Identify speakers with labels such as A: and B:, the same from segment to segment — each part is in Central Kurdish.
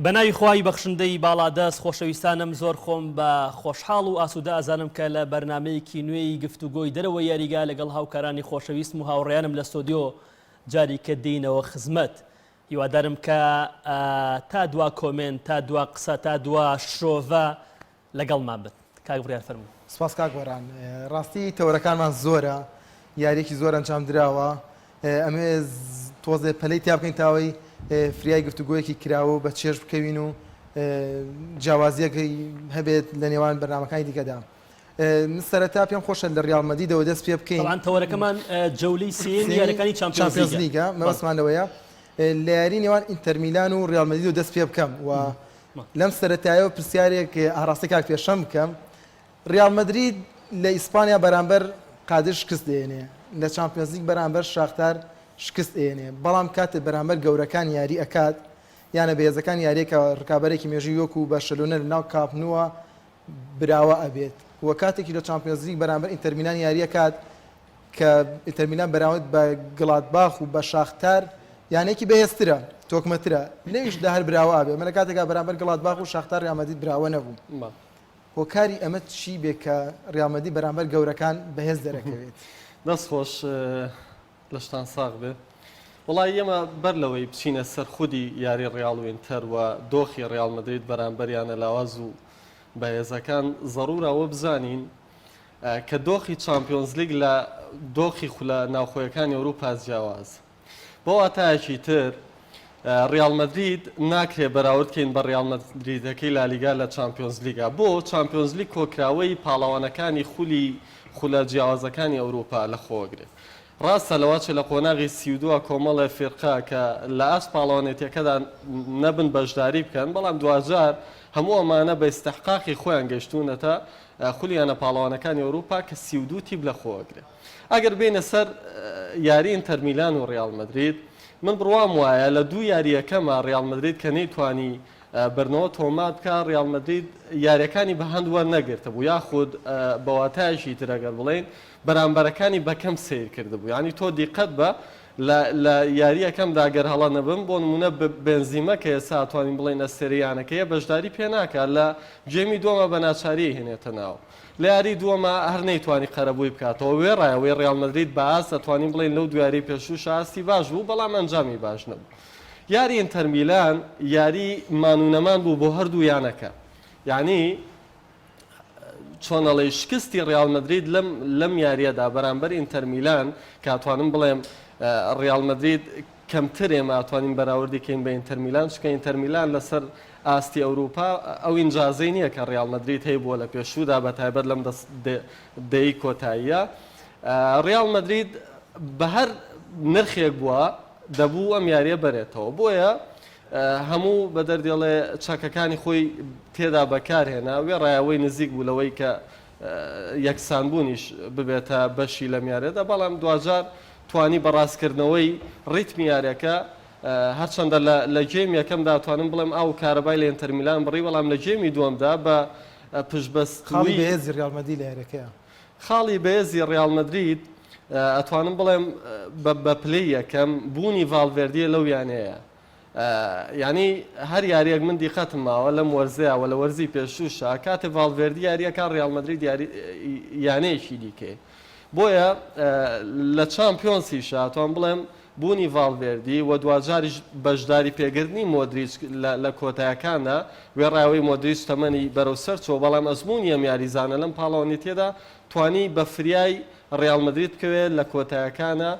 A: بەناوی خوای بەخشندەی باڵادەست خۆشەویستانم زۆر خۆم بە خۆشحاڵ و ئاسوودە ئەزانم کە لە بەرنامەیەکی نوێی گفتوگۆی دەرەوەی یاریگا لەگەڵ هاوکارانی خۆشەویستم و هاوڕێیانم لە ستۆدیۆ جاریکە دێینەوە خزمەت هیوادارم کە تا دوا comment تا دوا قسە تا دوا شرۆڤە لەگەڵمان بن. کاک بڕیار فەرموو.
B: سپاس کاک گۆران. ڕاستی تەوەرەکانمان زۆرە، یاریەکی زۆر ئەنجام دراوە، ئەمەوێ تۆزێ پەلەی تیا بکەین تاوەی فریای گفتوگۆیەکی کراوە و بە چێژ بکەوین و جیاوازیەک هەبێت لە نێوان بەرنامەکانی دیکەدا. من سەرەتا پێم خۆشە لە ڕیاڵ مەدریدەوە دەست پێ بکەین.
A: تەبعەن تەوەرەکەمان جەولەی سێیەمی یاریەکانی چامپیۆنز
B: لیگە، مەبەستمان لەوەیە لە یاری نێوان ئینتەر میلان و ڕیاڵ مەدریدەوە دەست پێ بکەم و لەم سەرەتایەوە پرسیارێک ئاڕاستەی کاک پێشەنگ بکەم، ریال مەدرید لە ئیسپانیا بەرامبەر قادش شکست دێنێ، لە چامپیۆنزلیگ بەرامبەر شاختار شکست ئێنێ، بەڵام کاتێ بەرامبەر گەورەکان یاری ئەکات، یانە بەهێزەکان یاریەکە رکابەرێکی مێژووی وەکو بەرشەلۆنە لەناو کامپ نووە براوە ئەبێت و کاتێکی لە چامپیۆنزلیگ بەرامبەر ئینتەرمیلان یاریەکات کە ئینتەرمیلان بەراورد بە گڵادباخ و بە شاختار یانەیەکی بەهێزترە، تۆکمەترە، لەویشدا هەر براوە ئەبێ، ئەمە لە کاتێکا بەرامبەر گڵادباخ و شاختار ریال مەدرید براوە نەبوو. هۆکاری ئەمە چی بێ کە ریال مەدرید بەرامبەر گەورەکان بەهێز دەرەکەوێت؟
C: دەست خۆش لەشتان ساغ بێ. وەڵایی ئێمە بەر لەوەی بچینە سەر خودی یاری ڕیاڵ و ئینتەر و دۆخی ڕیاڵ مەدرید بەرامبەر یانە لاواز و بەهێزەکان زەڕوورە ئەوە بزانین کە دۆخی چامپیۆنزلیگ لە دۆخی خولە ناوخۆیەکانی ئەوروپا جیاواز. بە واتایەکی تر ڕیاڵ مەدرید ناکرێ بەراورد کەین بە ڕیاڵ مەدریدەکەی لالیگا لە چامپیۆنزلیگا. بۆ چامپیۆنزلیگ کۆکراوەی پاڵەوانەکانی خولی خولە جیاوازەکانی ئەوروپا لەخۆگرێت. ڕاستە لەوەچێ لە قۆناغی 32 کۆمەڵێ فیرقە کە لە ئاست پاڵەوانێتیەکەدا نەبن بەشداری بکەن، بەڵام دواجار هەموو ئەمانە بە ئیستحقاقی خۆیان گەیشتوونەتە خولی یانە پاڵەوانەکانی ئەوروپا کە 32 تیپ لەخۆگرێ. ئەگەر بێینە سەر یاری ئینتەر میلان و ڕیاڵ مەدرید، من بڕوام وایە لە دوو یارییەکەما ڕیاڵ مەدرید کە نەیتوانی بردنەوە تۆمار بکا، ڕیاڵ مەدرید یارییەکانی بە هەند وەرنەگرتبوو یاخود بە واتایەکی تر ئەگەر بڵێین بەرامبەرەکانی بە کەم سەیر کردبوو. یانی تۆ دیقەت بە لە لە یاری یەکەمدا گەر هەڵە نەبم بۆ نموونە بێنزیمە کە ئێستا ئەتوانین بڵێین ئەستێرەی یانەکەیە بەشداری پێ ناکا لە game ی دووەما بە ناچاری ئەیهێنێتە ناو. لە یاری دووەما هەر نەیتوانی قەرەبووی بکاتەوە، وێڕای ئەوەی ڕیاڵ مەدرید بە ئاست ئەتوانین بڵێین لەو دوو یاریەی پێشووش ئاستی باش بوو، بەڵام ئەنجامی باش نەبوو. یاری ئینتەر میلان یاری مان و نەمان بوو بۆ هەردوو یانەکە، یانی چۆن ئەڵێی شکستی ڕیاڵ مەدرید لەم لەم یاریەدا بەرامبەر ئینتەر میلان کە ئەتوانم بڵێم ڕیاڵ مەدرید کەمتر ئێمە ئەتوانین بەراوردی کەین بە ئینتەر میلان، چونکە ئینتەر میلان لەسەر ئاستی ئەوروپا ئەو ئینجازەی نییە کە ڕیاڵ مەدرید هەیبووە لە پێشوودا بە تایبەت لەم دەیەی کۆتاییە. ڕیاڵ مەدرید بە هەر نرخێک بووە دەبوو ئەم یارییە بەرێتەوە، بۆیە هەموو بە دەردێڵێ چەکەکانی خۆی تێدا بەکارهێنا، وێڕای ئەوەی نزیک بوو لەوەی کە یەکسانبوونیش ببێتە بەشی لەم یاریەدا، بەڵام دواجار توانی بە ڕاستکردنەوەی ڕیتمی یاریەکە، هەرچەندە لە لە game یەکەمدا ئەتوانم بڵێم ئاو و کارەبای لە ئینتەر میلان بڕی، بەڵام لە game ی دووەمدا بە
B: خاڵی
C: پشتبەستوویی.
B: بەهێزی ڕیاڵ مەدرید لە یاریەکەیە.
C: خاڵی بەهێزی ڕیاڵ مەدرید ئەتوانم بڵێم بە بە پلەی یەکەم بوونی ڤاڵڤێردیە لەو یانەیە، یانی هەر یاریەک من دیقەتم ماوە لەم وەرزەیا وە لە وەرزی پێشووشا کاتێ ڤاڵڤێردی یاریەکا ڕیاڵ مەدرید یاری یانەیەکی دیکەیە بۆیە لە چامپیۆنسیشا توان بڵێم بوونی ڤاڵڤێردی و دواجاریش بەشداری پێگرتنی مۆدریچ لە کۆتایەکاندا وێڕایەوەی مۆدریچ تەمەنی بەرەو سەر چووە بەڵام ئەزموونی ئەم یاریزانە لەم پاڵەوانێتیەدا توانی بە فریای ڕیاڵ مەدرید بکەوێت لە کۆتایەکانە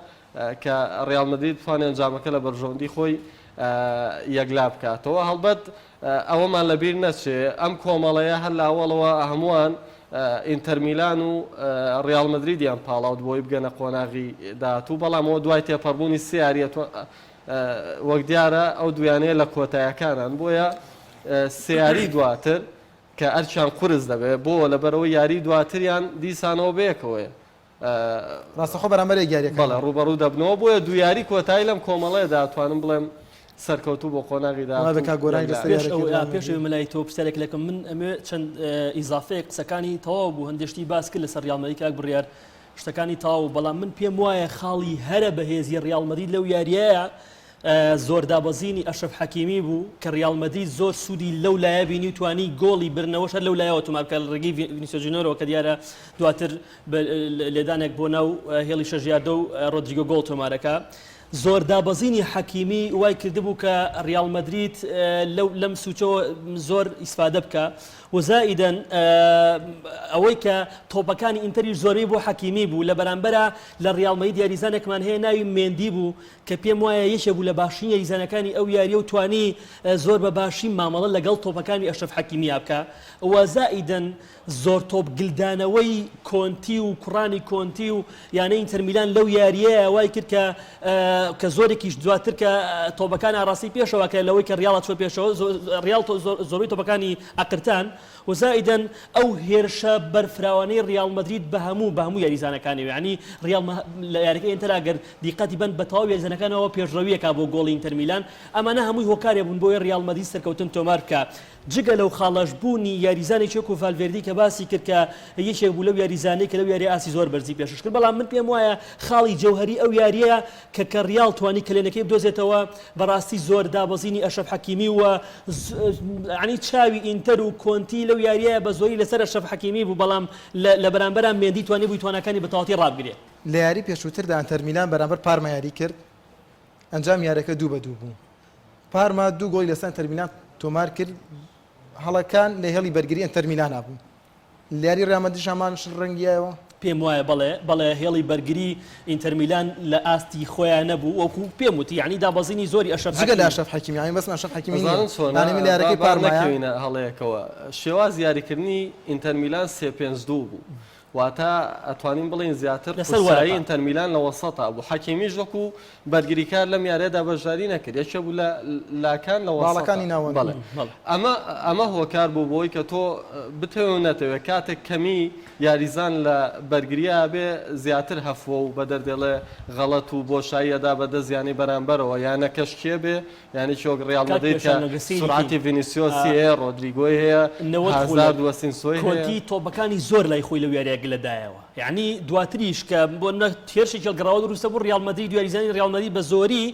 C: کە ڕیاڵ مەدرید بتوانێت ئەنجامەکە لە بەرژەوەندی خۆی یەکلا بکاتەوە. هەڵبەت ئەوەمان لەبیر نەچێ ئەم کۆمەڵەیە هەر لە ئەوەڵەوە هەمووان ئینتەر میلان و ڕیاڵ مەدریدیان پاڵاوت بۆی بگەنە قۆناغی داهاتوو، بەڵام ئەوە دوای تێپەڕبوونی سێ یارییە وەک دیارە ئەو دوو یانەیە لە کۆتایەکانان، بۆیە سێ یاری دواتر کە ئەرکیان قورس دەبێت، بۆ لەبەرئەوەی یاری دواتریان دیسانەوە بەیەکەوەیە.
B: ڕاستەخۆ بەرامبەر یەک یاریەکان.
C: بەڵێ ڕووبەڕوو دەبنەوە، بۆیە دوو یاری کۆتایی لەم کۆمەڵەیەدا ئەتوانم بڵێم سەرکەوتوو بۆ قۆناغی
B: داهاتوو کاک گۆرانی لەسەر
A: پێش ئەوەی پێش ئەوەی مەلای تۆ پرسیارێک لەکەم من ئەمەوێ چەند ئیزافەیەک قسەکانی تەواو بوو هەندێک شتی باس کرد لەسەر ڕیاڵ مەدرید کاک بڕیار شتەکانی تەواو بەڵام من پێم وایە خاڵی هەرە بەهێزی ڕیاڵ مەدرید لەو یاریەیە. زۆر دابەزینی ئەشرەف حەکیمی بوو کە ریاڵ مەدرید زۆر سوودی لەو لایە بینی و توانی گۆڵی بردنەوەش هەر لەو لایەوە تۆمار بکات لە ڕێگەی ڤینیسیۆس جونیۆرەوە کە دیارە دواتر بە لێدانێک بۆ ناو هێڵی شەش یاردە و ڕۆدریگۆ گۆڵ تۆمارەکە. زۆر دابەزینی حەکیمی وای کردبوو کە ریاڵ مەدرید لەو لەم سوچەوە زۆر ئیسفادە بکە و زائیدەن ئەوەی کە تۆپەکانی ئینتەریش زۆربەی بۆ حەکیمی بوو لە بەرامبەرا لە ریاڵ مەدرید یاریزانێکمان هەیە ناوی مێندی بوو کە پێم وایە یەکێک بوو لە باشترین یاریزانەکانی ئەو یارییە و توانی زۆر بە باشی مامەڵە لەگەڵ تۆپەکانی ئەشرەف حەکیمیا بکا و زائیدەن زۆر تۆپ گلدانەوەی کۆنتی و کوڕانی کۆنتی و یانەی ئینتەرمیلان لەو یارییەیە وای کرد کە کە زۆرێکیش دواتر کە تۆپەکان ئاراستەی پێشەوە کە لەوەی کە ڕیاڵ چوە پێشەوە ڕیاڵ زۆربەی تۆپەکانی ئەقرتان و زائیدەن ئەو هێرشە بەرفراوانەی ڕیاڵ مەدرید بە هەموو بە هەموو یاریزانەکانیەوە یانی ڕیاڵ لە یاریەکەی ئینتەر گەر دیقەتی بەن بە تەواو یاریزانەکانەوە پێشڕەویەکا بۆ گۆڵی ئینتەر میلان ئەمانە هەمووی هۆکارێ بوون بۆیە ڕیاڵ مەدرید سەرکەوتن تۆمار بکا جگە لەو خاڵەش بوونی یاریزانێکی وەکو ڤالڤێردی کە باسی کرد کە یەکێک بوو لەو یاریزانەی کە لەو یاریە ئاستی زۆر بەرزی پێشکەش کرد بەڵام من پێم وایە خاڵی جەوهەری ئەو یاریە کە کە ڕیاڵ توانی کەلێنەکەی بدۆزێتەوە بەڕاستی زۆر دابەزینی ئەشرەف حەکیمی و یانی چاوی ئینتەر و کۆنتی لەو یاریە بە زۆری لەسەر ئەشرەف حەکیمی بوو بەڵام لە بەرامبەرا مێندی توانی بووی تواناکانی بە تەواوەتی ڕابگرێ.
B: لە یاری پێشووتردا ئەنتەرمیلان بەرامبەر پارما یاری کرد، ئەنجامی یاریەکە دوو بە دوو بوو. پارما دوو گۆڵی لەسەر ئەنتەرمیلان تۆمار کرد، هەڵەکان لە هێڵی بەرگری ئەنتەرمیلانا بوو. لە یاری ریال مەدریدیش هەمان شت رەنگیایەوە؟
A: پێم وایە بەڵێ، بەڵێ هێڵی بەرگری ئینتەرمیلان لە ئاستی خۆیان نەبوو، وەکو پێم وتی یانی دابەزینی زۆری ئەشرەف
B: جگە لە ئەشرەف حەکیمی، یانی بەس ئەشرەف حەکیمی نییە،
C: ئەزانن چۆنە،
B: یانی من لە
C: با
B: یاریەکەی
C: با
B: پارمایا.
C: نەکەوینە هەڵەیەکەوە، شێوازی یاریکردنی ئینتەرمیلان سێ پێنج دوو بوو، واتە ئەتوانین بڵێین زیاتر
A: لەسەر
C: قورسایی
A: وەرەقە.
C: ئینتەر میلان لە وەسەتا بوو، حەکیمیش وەکو بەرگریکار لەم یاریەدا بەشداری نەکرد، یەکێ بوو لە لاکان لە وەسەتا.
B: باڵەکانی ناوەند
C: بەڵێ
B: بوو.
A: بەڵێ.
C: ئەمە ئەمە هۆکار بوو بۆی کە تۆ بتەوێ و نەتەوێ کاتێک کەمی یاریزان لە بەرگرییا بێ زیاتر هەفوە و بەدەر دێڵێ غەڵەت و بۆشایی ئەدا بە دەست یانەی بەرامبەرەوە یانەکەش کێ بێ یانێکی وەک ڕیاڵ
A: کاک
C: مەدرید کە
A: پێشەنگ ئەگەر سەیری
C: سورعەتی
A: کەین
C: ڤینیسیۆسی هەیە ڕۆدریگۆی هەیە
A: 90 خولەک
C: هازارد و ئەسینسۆی هەیە.
A: کۆنتی تۆپەکانی زۆر لای خۆی لەو یارییە گلە دایەوە یەعنی دواتریش کە بۆ نمونە هێرشێکی هەڵگەڕاوە دروستە بوو ڕیاڵ مەدرید و یاریزانانی ڕیاڵ مەدرید بە زۆری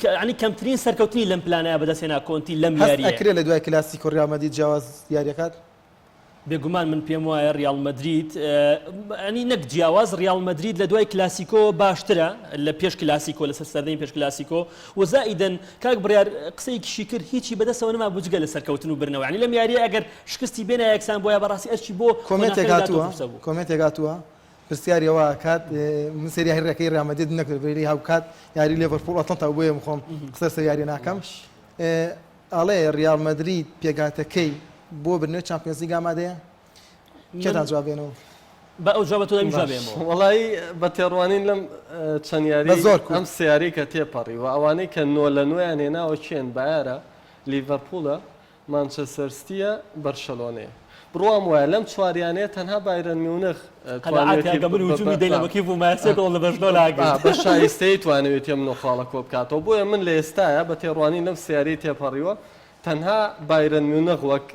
A: یەعنی کەمترین سەرکەوتنی لەم پلانەیا بەدەستهێنا کۆنتی لەم
B: هەست
A: یارییە.
B: ئەکرێ لە دوای کلاسیکۆ ڕیاڵ مەدرید جیاواز یاریەکات؟
A: بێگومان من پێم وایە ریاڵ مەدرید ینی نەک جیاواز ریاڵ مەدرید لە دوای کلاسیکۆ باشترە لە پێش کلاسیکۆ لەسەر سەردەمی پێش کلاسیکۆ و زائیدەن کاک بڕیار قسەیەکیشی کرد هیچی بەدەستەوە نەما بوو جگە لە سەرکەوتن و برنەوە یعنی لەم یاریە ئەگەر شکستی بێنە یەکسان بۆیە بەڕاستی ئەرکی بۆ
B: comment ێک
A: قۆناخەکەی
B: هاتووە
A: داتۆ قورسە بوو.
B: comment ێک هاتووە پرسیاری ئەوە ئەکات من سەیری یاریەکەی ریال مەدرید نەکرد بەری هاوکات یاری لێڤەرپوڵ ئەتڵەنتا بۆیە من خۆم قسە لەسەر یاریە ناکەم ئەڵێ ریال مەدرید پێکهاتەکەی بۆ بردنەوەی چامپیۆنزلیگ ئامادەیە؟ کێتان جواب بێنەوە؟
A: با ئەو جوابە تۆ دەمی جواب بێمەوە.
C: وەڵایی بە تێڕوانین لەم چەند یاری ئەم سێ یاری کە تێپەڕی و ئەوانەی کە نۆ لە نۆیان هێناوە کێن بایەرە، لیڤەرپوڵە، مانچستەر ستیە، بەرشەلۆنەیە. بڕوام وایە لەم چوار یانەیە تەنها بایرن میونخ
A: قەناعەتی
C: توانیوێتی
A: ئەگە من هجومی دەیلەمەکەی بوومایە سێ گۆڵ لە بەرشلۆنە ئەگرت.
C: بە شایستەیی توانیوێتی ئەم نۆ خاڵە کۆبکاتەوە. بۆیە من لە ئێستایا بە تێڕوانین لەم سێ یاریەی تێپەڕیوە تەنها بایرن میونخ وەک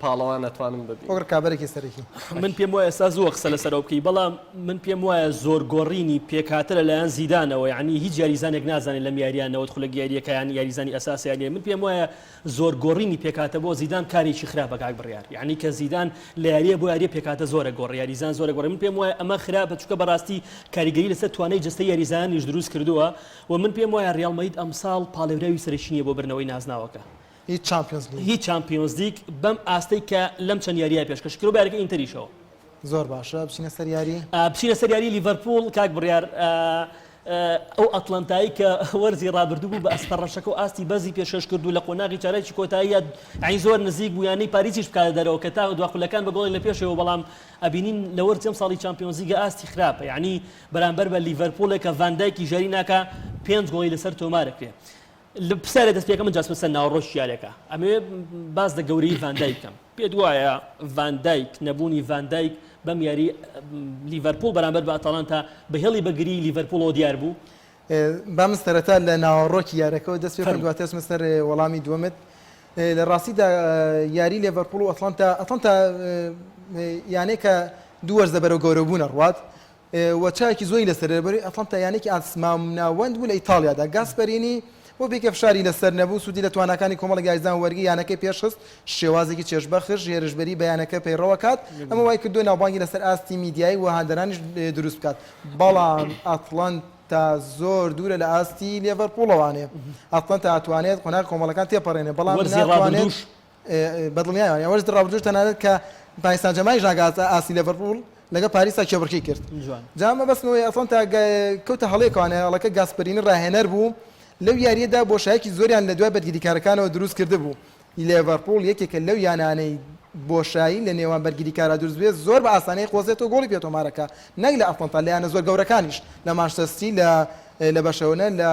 C: پاڵەوان ئەتوانم ببینم.
B: وەک ڕکابەرێکی سەرەکی.
A: من پێم وایە ئێستا زووە قسە لەسەر ئەوە بکەی بەڵام من پێم وایە زۆر گۆڕینی پێکهاتە لەلایەن زیدانەوە یانی هیچ یاریزانێک نازانێت لەم یارییە 90 خولەک یارییەکە یان یاریزانی ئەساسە یان نییە من پێم وایە زۆر گۆڕینی پێکهاتە بۆ زیدان کارێکی خراپە کاک بڕیار یانی کە زیدان لە یاریە بۆ یاریە پێکهاتە زۆرە گۆڕ یاریزان زۆرە گۆڕی من پێم وایە ئەمە خراپە چونکە بەڕاستی کاریگەری لەسەر توانای جەستەی یاریزانانیش دروست کردووە و من پێم وایە ریال مەدرید ئەمساڵ پاڵێوراوی سەرەکی نییە بۆ بردنەوەی نازناوەکە
B: هیچ چامپیۆنز لیگ
A: هیچ چامپیۆنز لیگ بەم ئاستەی کە لەم چەند یاریە پێشکەش کرد و بە یاریەکەی ئینتەریشەوە.
B: زۆر باشە بچینە سەر یاری.
A: بچینە سەر یاری لیڤەرپوڵ کاک بڕیار ئەو ئەتڵەنتایی کە وەرزی ڕابردوو بوو بە ئەسپە ڕەشەکە و ئاستی بەرزی پێشکەش کرد و لە قۆناغی چارەکی کۆتاییە یانی زۆر نزیک بوو یانەی پاریسیش بکاتە دەرەوە کە تا دوا خولەکان بە گۆڵێک لە پێشەوە بەڵام ئەبینین لە وەرزی ئەمساڵی چامپیۆنزلیگە ئاستی خراپە یانی بەرامبەر بە لیڤەرپوڵێک کە ڤان دایکیش یاری ناکا پێنج گۆڵی لەسەر تۆمارەکرێ لە پرسیارێ دەست پێکەم من جاسمە سەر ناوەڕۆکی یاریەکە ئەمەوێ باس لە گەورەی ڤان دایک بکەم پێت وایە ڤان دایک نەبوونی ڤان دایک بەم یاری لیڤەرپوڵ بەرامبەر بە ئەتەڵانتا بە هێڵی بەگری لیڤەرپوڵەوە دیار بوو؟
B: با من سەرەتا لە ناوەڕۆکی یارەکەەوە دەست پێ بکەم دواتر ئەچمە سەر وەڵامی دووەمت لە ڕاستیدا یاری لێڤەرپوڵ و ئەتڵانتا ئەتڵانتا یانەیەکە دوو وەرزە بەرەو گەورەبوون ئەڕوات و چاوێکی زۆری لەسەرە لەبەرئەوەی ئەتڵەنتا یانەیەکی ئاست مامناوەند بوو لە ئیتاڵیادا. گاسپەرینی بۆ پێی کە فشاری لەسەر نەبوو، سوودی لە تواناکانی کۆمەڵێک یاریزان وەرگی یانەکەی پێشخست، شێوازێکی چێژبەخش هێرشبەری بە یانەکە پەیڕەوەکات، ئەمە وایکردووە ناوبانگی لەسەر ئاستی میدیایی و هاندەرانیش دروست بکات، بەڵام ئەتڵەنتا زۆر دوورە لە ئاستی لێڤەرپوڵەوانێ، ئەتڵەنتا ئەتوانێت قۆناغی کۆمەڵەکان تێپەڕێنێ، بەڵام
A: وەرزی
B: ناتوانێت
A: ڕابردووش
B: بەدڵنیایەوە یان وەرزی ڕابردووش تەنانەت کە پاریس سانجێرمانیش ناگاتە ئاستی لێڤەرپوڵ لەگەڵ پاریسا کێبڕکێی کرد.
A: جوان.
B: جا مەبەستم ئەوەیە ئەتڵەنتا کەوتە هەڵەیەکەوانە هەڵەکە گاسپەرینی ڕاهێنەر بوو لەو یارییەدا بۆشایەکی زۆریان لە دوای بەرگریکارەکانەوە دروست کردبوو لێڤەرپوڵ یەکێکە لەو یانانەی بۆشایی لە نێوان بەرگریکارا دروست بێت زۆر بە ئاسانی قۆزێتەوە گۆڵی پێ تۆمارەکە نەک لە ئەتڵەنتا لە یانە زۆر گەورەکانیش لە مانچستەر سیتی لە لە بەرشەلۆنە لە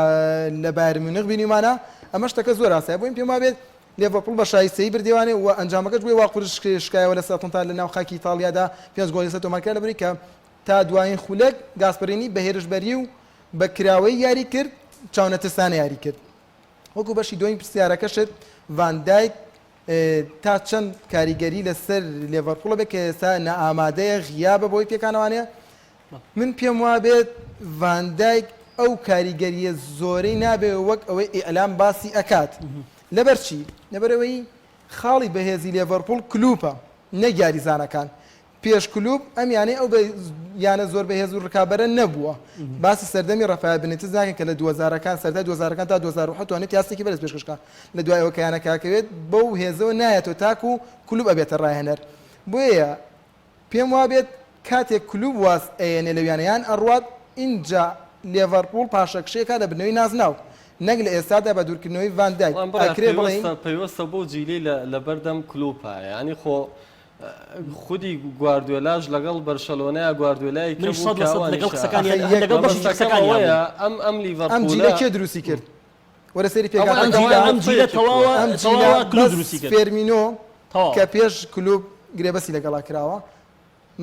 B: لە بایرن میونخ بینیومانە ئەمە شتەکە زۆر ئاسایە بۆیە پێم وابێت لێڤەرپوڵ بە شایستەیی بردیوانێ و ئەنجامەکەش بۆی وا قورس شکایەوە لەسەر ئەتڵەنتا لە ناو خاکی ئیتاڵیادا پێنج گۆڵی لەسەر تۆمارکرا لەبەرئەوەی کە تا دوایین خولەک گاسپەرینی بە هێرشبەری و بە کراوەیی یاری کرد چاونەترسانە یاری کرد وەکو بەشی دووەمی پرسیارەکەشت ڤان دایک تا چەند کاریگەری لەسەر لێڤەرپوڵە بێت کە ئێستا نائامادەیە غیابە بۆی پێکانەوانەیە من پێم وابێت ڤان دایک ئەو کاریگەرییە زۆرەی نابێت وەک ئەوەی ئیعلام باسی ئەکات. لەبەر چی؟ لەبەرئەوەی خاڵی بەهێزی لێڤەرپوڵ کلوپە نەک یاریزانەکان. پێش کلوپ ئەم یانەی ئەو یانە زۆر بەهێز و رکابەرە نەبووە. باسی سەردەمی رافایل بنیتز ناکەین کە لە دووەزارەکان سەرەتای دووەزارەکان تا 2007 توانیویەتی ئاستێکی بەرز پێشکەش بکات. لە دوای ئەوە کە یانەکە ئەکەوێت بەو هێزەوە نایەتەوە تاکو کلوپ ئەبێتە راهێنەر. بۆیە پێم وابێت کاتێک کلوب واز ئەیەنێ لەو یانە یان ئەڕوات ئینجا لێڤەرپوڵ پاشەکشەی ئەکات لە بردنەوەی نازناو نەک لە ئێستادا بە دوورکردنەوەی ڤان دایک
C: بەڵام برا
B: ئەکرێ بڵێین.
C: پەیوەستە پەیوەستە بەو جیلەی لە لەبەردەم کلوپە یانی خۆ خودی گواردیۆلاش لەگەڵ بەرشەلۆنەیا گواردیۆلای کە
A: منیش
C: بوو
A: سەد
C: کە
A: لە سەد لەگەڵ
C: ئەوانیشە
A: قسەکانیان
B: ئەخە یەک
A: لەگەڵ بەشێکی
C: مەبەستەکەم
A: قسەکانیان
C: ئەوەیە
A: بووم.
C: ئەم ئەم
B: ئەم جیلە
C: لیڤەرپوڵە
B: کێ دروستی کرد وەرە سەیری
C: ئەوە
B: پێکهاتەی
A: ئەم
C: ئەوە
A: جیلە
B: جیلە
A: ئەم جیلە
C: نوختەیەکی
A: تەواوە
C: بووە
B: ئەم جیلە
A: تەواوە کلوب
B: بەس
A: دروستی کرد
B: فێرمینۆ
A: تەواوە.
B: کە پێش کلوب گرێبەستی لەگەڵا کراوە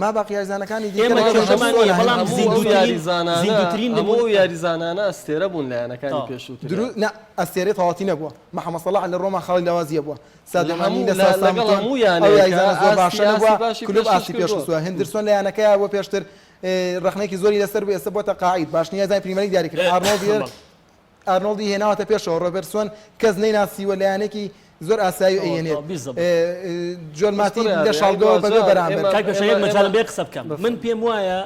B: ما باقی یاریزانەکانی دیکە
A: ئێمە
B: لەگەڵ
A: کێشەمان
B: هەندرسۆن
A: نییە
B: هەن.
A: بەڵام
C: هەموو ئەو
A: زیندووترین
C: یاریزانانە
A: زیندووترین
C: هەموو
A: نموونە
C: ئەو یاریزانانە ئەستێرە بوون لە یانەکانی
A: تەواو.
C: پێشووتریا.
B: درو نا ئەستێرەی تەواوەتی نەبووە محەمەد سەڵاح لە ڕۆما خاڵی لاوازیە بووە
C: لە
B: سادیۆ مانی
C: هەموو
B: لە
C: لە لەگەڵ
B: ساوسامپتۆن
C: هەموو
B: ئەو
C: یانەیەکە
B: یاریزانە زۆر
C: ئاستی
B: باشە
C: ئاستی
B: نەبووە
C: باشی
B: کلوب
C: پێشکەش
B: ئاستی
C: کردووە.
B: پێشخستووە هندرسۆن لە یانەکەیا بووە پێشتر ڕەخنەیەکی زۆری لەسەر بوو ئێستا بۆتە قائید باشترین یاریزانی پریمەرلیگ دیاری کرد ئارنۆڵدی
A: بەڵێ.
B: ئارنۆڵدی هێناوەتە پێشەوە، ڕۆبێرتسۆن کەس نەیناسیوە لە یانەیەکی زۆر ئاسایی و ئەیهێنێت، جۆن ماتیپ لە شاڵگەوە بەبێ بەرامبەر.
A: کاک پێشەنگ یەک مەجالم بێ قسە بکەم، من پێم وایە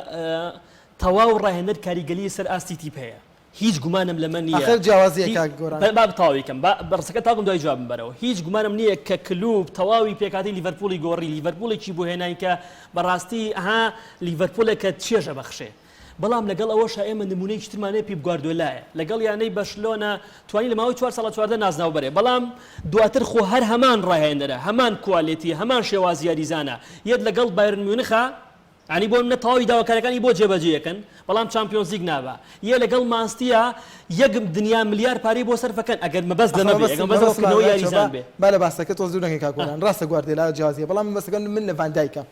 A: تەواو ڕاهێنەر کاریگەری سەر ئاستی تیپ هەیە، هیچ گومانم لەمە نییە.
B: ئاخر جیاوازییە کاک گۆران.
A: با تەواوی کەم، با ڕستەکە تەواو کەم دوای جوابم بەرەوە. هیچ گومانم نییە کە کلوپ تەواوی پێکهاتەی لیڤەرپوڵی گۆڕی، لیڤەرپوڵێکی بۆ هێناین کە بەڕاستی ها لیڤەرپوڵێکە چێژە بەخشێ. بەڵام لەگەڵ ئەوەشا ئێمە نمونەیەکی ترمان هەیە پیپ گواردیۆلایە لەگەڵ یانەی بەرشلۆنە توانی لە ماوەی چوار ساڵا 14 نازناو بەرێ بەڵام دواتر خۆ هەر هەمان ڕاهێنەرە هەمان quality هەمان شێوازی یاریزانە یەت لەگەڵ بایرن میونخە ینی بۆ منە تەواوی داواکاریەکانی بۆ جێبەجێ یەکەن بەڵام چامپیۆنزلیگ نابا یە لەگەڵ مانستیە یەک دنیا ملیار پارەی بۆ سەرفەکەن ئەگەر مەبەست لەمە بێ ئەگەر مەبەست ڕەتکردنەوەی یاریزان بێ.
B: با لە باسەکە تۆز دوور نەکەین کاک گۆران ڕاستە گواردێلا جیاوازیە بەڵام مەبەستەکە من لە ڤان دایکە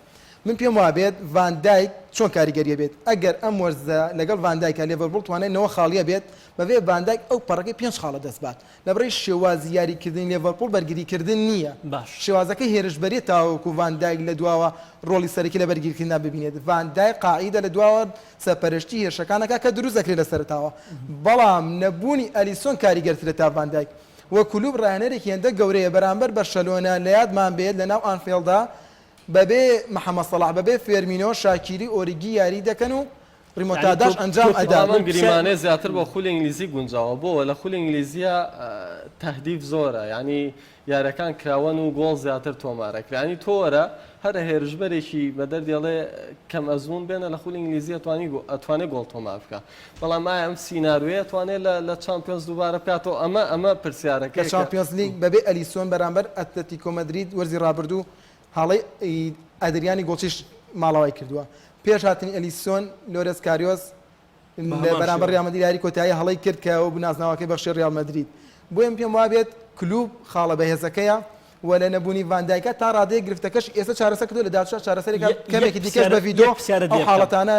B: من پێم وابێت ڤان دایک چۆن کاریگەریە بێت ئەگەر ئەم وەرزە لەگەڵ ڤان دایکا لێڤەرپوڵ توانای نەوە خاڵیە بێت بەبێ ڤان دایک ئەو پەڕەکەی پێنج خاڵە دەست بات لەبڕی شێوازی یاری کردنی لێڤەرپوڵ بەرگری کردن نییە
A: باش.
B: شێوازەکەی هێرشبەریە تاوەکو ڤان دایک لە دواوە ڕۆڵی سەرەکی لە بەرگریکردندا ببینێت ڤان دایک قاعیدە لە دواوە سەرپەرشتی هێرشەکان ئەکات کە دروست ئەکرێت لە سەرەتاوە بەڵام نەبوونی ئەلیسۆن کاریگەرترە تا ڤان دایک وە کلوب ڕاهێنەرێکی هێندە گەورەیە بەرامبەر بەرشەلۆنە لە یادمان بێت لەناو ئانفێڵدا بەبێ محەمەد سەڵاح، بەبێ فێرمینۆ، شاکیری، ئۆریگی یاریی دەکەن و ریمۆنتاداش ئەنجام ئەدات.
C: بەڵام ئەم گریمانەیە زیاتر بۆ خولی ئینگلیزی گونجاوە، بۆ لە خولی ئینگلیزییا تەهدیف زۆرە، یانی یاریەکان کراوەن و گۆڵ زیاتر تۆمار ئەکرێ، یانی تۆ وەرە هەر هێرشبەرێکی بە دەردی ئەڵێ کەم ئەزموون بێنە لە خولی ئینگلیزی ئەتوانی ئەتوانێ گۆڵ تۆمار بکا، بەڵام ئایا ئەم سیناریۆیە ئەتوانێ لە لە چامپیۆنز دووبارە بکاتەوە؟ ئەمە ئەمە
B: لە
C: پرسیارەکەیە کە.
B: چامپیۆنزلیگ بەبێ ئەلیسۆن بەرامبەر ئەتلەتیکۆ مەدرید وەرزی رابردوو هەڵەی ئەدریانی گۆڵچیش ماڵاوای کردووە. پێش هاتنی ئەلیسۆن، لۆرێس کاریۆس لە بەرامبەر ریال مەدرید یاری کۆتایی هەڵەی کرد کە ئەوە بوو نازناوەکەی بەخشی ریال مەدرید. بۆیە من پێم وابێت کلوب خاڵە بەهێزەکەیە و لە نەبوونی ڤان دایکا تا رادەیەک گرفتەکەش ئێستا چارەسەر کردووە لە داهاتووشدا چارەسەرێکە کەمێکی دیکەش بە ڤیدۆ ئەو حاڵەتانە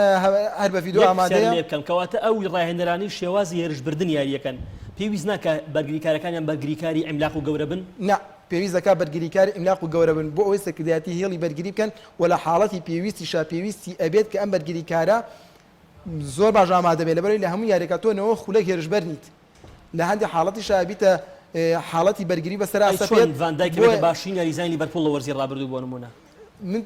B: هەر بە ڤیدۆ ئامادەیە.
A: لێ بکەم کەواتە ئەو راهێنەرانەی شێوازی هێرشبردن یارییەکەن پێویست ناکا بەرگریکارەکانیان بەرگریکاری عیملاق و گەورە بن؟
B: نا. پێویست دەکات بەرگریکاری عیملاق و گەورە بن بۆ ئەوەی سەرکردایەتی هێڵی بەرگری بکەن و لە حاڵەتی پێویستیشا پێویستی ئەبێت کە ئەم بەرگریکارە زۆر باش ئامادە بێت لەبەرئەوەی لە هەموو یاریەکە تۆ 90 خولەک هێرشبەر نیت. لە هەندێک حاڵەتیشا ئەبیتە حاڵەتی بەرگری بەسەرا
A: ئەی چۆن
B: ئەسەپێت
A: ڤان دایک
B: بۆیە
A: ئەبێتە باشترین یاریزانی لیڤەرپوڵ لە وەرزی ڕابردوو بۆ نموونە؟
B: من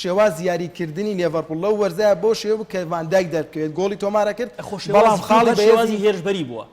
B: شێوازی یاریکردنی لێڤەرپوڵ لەو وەرزە بەو شێوە بوو کە ڤان دایک دەربکەوێت گۆڵی تۆمارە کرد
A: خۆ
B: بەڵام
A: شێوازی کلوپ
B: خاڵی
A: هەر شێوازی
B: بەهێزی
A: هێرشبەری بووە.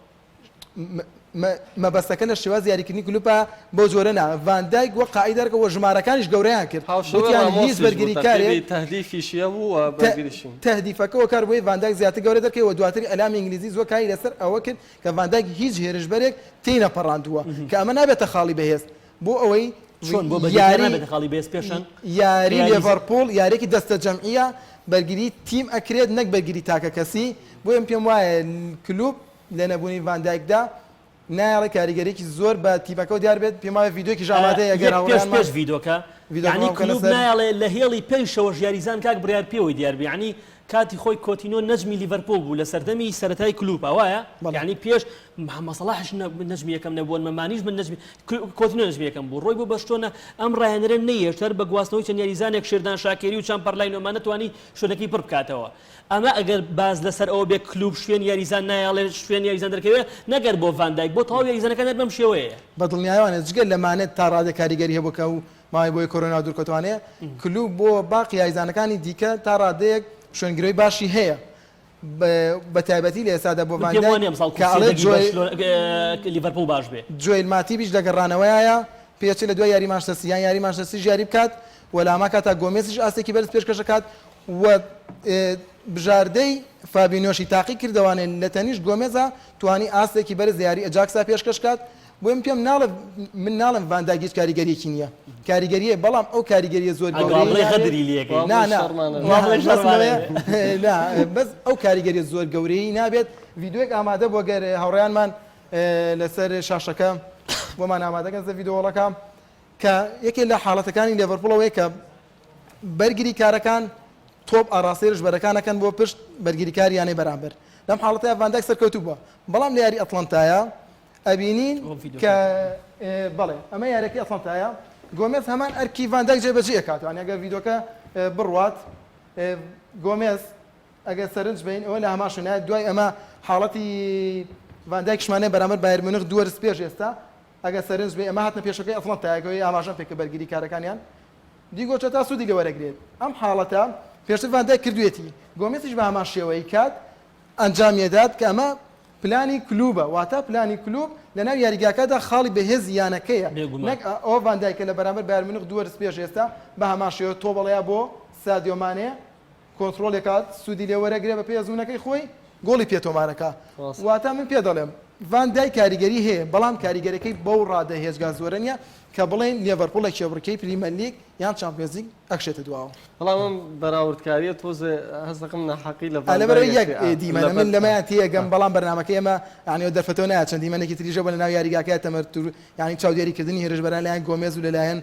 B: مەبەستەکە لە شێوازی یاریکردنی کلوپە بەو جۆرە نا ڤان دایک وەک قائید دەرکەوت و ژمارەکانیش گەورەیان کرد
C: هاوشێوەی
B: وتیان هیچ
C: ڕامۆسیش بوو
B: بەرگریکارێک
C: تەرتیبی تەهدیفیشی هەبوو و بەرگریشی.
B: تەهدیفەکە هۆکار بووی ڤان دایک زیاتر گەورە دەرکەوێت و دواتر ئیعلامی ئینگلیزی زۆر کاری لەسەر ئەوە کرد کە ڤان دایک هیچ هێرشبەرێک تێینەپەڕاندووە کە ئەمە نابێتە خاڵی بەهێز بۆ ئەوەی
A: چۆن بۆ بەرگریکار
B: یاری
A: نابێتە خاڵی بەهێز پێشەنگ
B: یاری
A: یاریز
B: لێڤەرپوڵ یاریەکی دەستەجەمعیە بەرگری تیم ئەکرێت نەک بەرگری تاکەکەسی بۆیە من پێم وایە کلوپ لە نەبوونی ڤان دایکدا نایەڵێ کاریگەریەکی زۆر بە تیپەکەوە دیار بێت پێم وایە ڤیدیۆیەکیش ئامادەیە ئەگەر
A: یەک پێش
B: هاوڕێیانمان
A: پێش ڤیدۆکە
B: ڤیدۆکەمان
A: یعنی
B: بکەنە
A: کلوب
B: سەر.
A: نایەڵێ لە هێڵی پێشەوەش یاریزان کاک بڕیار پێوەی دیار بێ یعنی کاتی خۆی کۆتینۆ نەجمی لیڤەرپوڵ بوو لە سەردەمی سەرەتای کلوپا وایە
B: بەڵێ.
A: یعنی پێش محەممەد سەڵاحش نەجمی یەکەم نەبووە مانیش من نەجمی کۆتینۆ نەجمی یەکەم بوو ڕۆی بۆ بەرشلۆنە ئەم ڕاهێنەرە نەیهێشت هەر بە گواستنەوەی چەند یاریزانێک شێردان شاکێری و چامپەرلاین ئەمانە توانی شوێنەکەی پڕ بکاتەوە ئەمە ئەگەر باس لەسەر ئەوە بێ کلوپ شوێن یاریزان نایەڵێ شوێن یاریزان دەرکەوێ نەگەر بۆ ڤان دایک بۆ تەواو یاریزانەکان هەر بەم شێوەیەیە.
B: بە دڵنیایەوانە جگە لە مانێ تا ڕادەیەک کاریگەری هەبوو کە ئەو ماوەی بۆی کۆرۆنا دوورکەوتوانەیە کلوپ بۆ باقی یاریزانەکانی دیکە تا ڕادەیەک شوێنگرەوەی باشی هەیە بە تایبەتی لە ئێستادا بۆ
A: من
B: ڤان
A: پێم
B: دایک
A: وانیە ئەمساڵ
B: کە
A: کورسیە
B: ئەڵێ
A: دەنگی
B: جۆی
A: بەرشلۆنە لیڤەرپوڵ باش بێ.
B: جۆیل ماتیبیش لە گەڕانەوەیایە پێچێ لە دوای یاری مانچستەر سیتی یان یاری مانچستەر سیتیش یاری بکات و لاما کاتا گۆمێزیش ئاستێکی بەرز پێشکەش ئەکات و بژاردەی فابینۆشی تاقی کردەوانێ لە تەنیشت گۆمێزا توانی ئاستێکی بەرز لە یاری ئەجاکسا پێشکەش کات بۆیە من پێم ناڵێ من ناڵێم ڤان دایک هیچ کاریگەریەکی نییە کاریگەریە بەڵام ئەو کاریگەریە زۆر گەورەی
A: بڵێ غەدری لێکەی
B: نا نا نا بەس ئەو کاریگەریە زۆر گەورەی نابێت ڤیدیۆیەک ئامادە بۆ گەر هاوڕێیانمان لەسەر شاشەکە بۆمان ئامادەکەن سەر ڤیدیۆڵەکە کە یەکێ لە حاڵەتەکانی لێڤەرپوڵ ئەوەیە کە بەرگریکارەکان تۆپ ئاڕاستەی رکبەرەکان ئەکەن بۆ پشت بەرگریکاری یانەی بەرامبەر لەم حاڵەتەیا ڤان دایک سەرکەوتوو بووە بەڵام لە یاری ئەتڵەنتایا ئەبینین کە بەڵێ ئەمە یاریەکەی ئەتڵەنتایە گۆمێز هەمان ئەرکی ڤان دایک جێبەجێ ئەکات یانی ئەگەر ڤیدۆکە بڕوات گۆمێز ئەگەر سەرنج بین ئەوە لە هەمان شوێنە دوای ئەمە حاڵەتی ڤان دایکشمان هەیە بەرامبەر بایرن میونخ دوو وەرز پێش ئێستا ئەگەر سەرنج بەی ئەمە هاتنە پێشەکەی ئەتڵەنتایە کە ئاماژەم پێکرد بەرگری کارەکانیان دیگۆ جۆتا سوودی لێ وەرەگرێت ئەم حاڵەتە پێشتر ڤان دایک کردوێتی گۆمێسیش بە هەمان شێوەی کات ئەنجامیەدات کە ئەمە پلانی کلوبە واتە پلانی کلوب لەناو یاریگاکەدا خاڵی بەهێزی یانەکەیە
A: بێگومان.
B: نەک ئەوە ڤان دایکە لە بەرامبەر بایرن میونخ دوو وەرز پێش ئێستا بە هەمان شێوە تۆبەڵەیە بۆ سادیۆ مانێ کۆنترۆڵی ئەکات سوودی لێ وەرەگرێ بە پێی ئەزموونەکەی خۆی گۆڵی پێ تۆمارەکا
C: ڕاستە.
B: واتە من پێ دەڵێم ڤان دایک کاریگەری هەیە بەڵام کاریگەرەکەی بەو ڕادە هێجگار زۆرە نیە کە بڵێین لێڤەرپوڵ لە کێبڕکێی پریمەرلیگ یان چامپیۆنزلیگ ئەکشێتە دواوە.
C: بەڵام ئەم بەراوردکاریە تۆزێ هەست دەکەم ناحەقی لە ڤان
B: لەبەرئەوەی
C: دایک
B: یەک
C: ئەکرێ. ئا
B: دیمەنە
C: لەبەر
B: من لەمەیان تێئەگەم بەڵام بەرنامەکەی ئێمە یانی ئەو دەرفەتەوە نایە چەند دیمەنێکی تریش هەبووە لەناو یاریگاکەیا تەمەرتور یانی چاودێریکردنی هێرشبەران لەلایەن گۆمێز و لەلایەن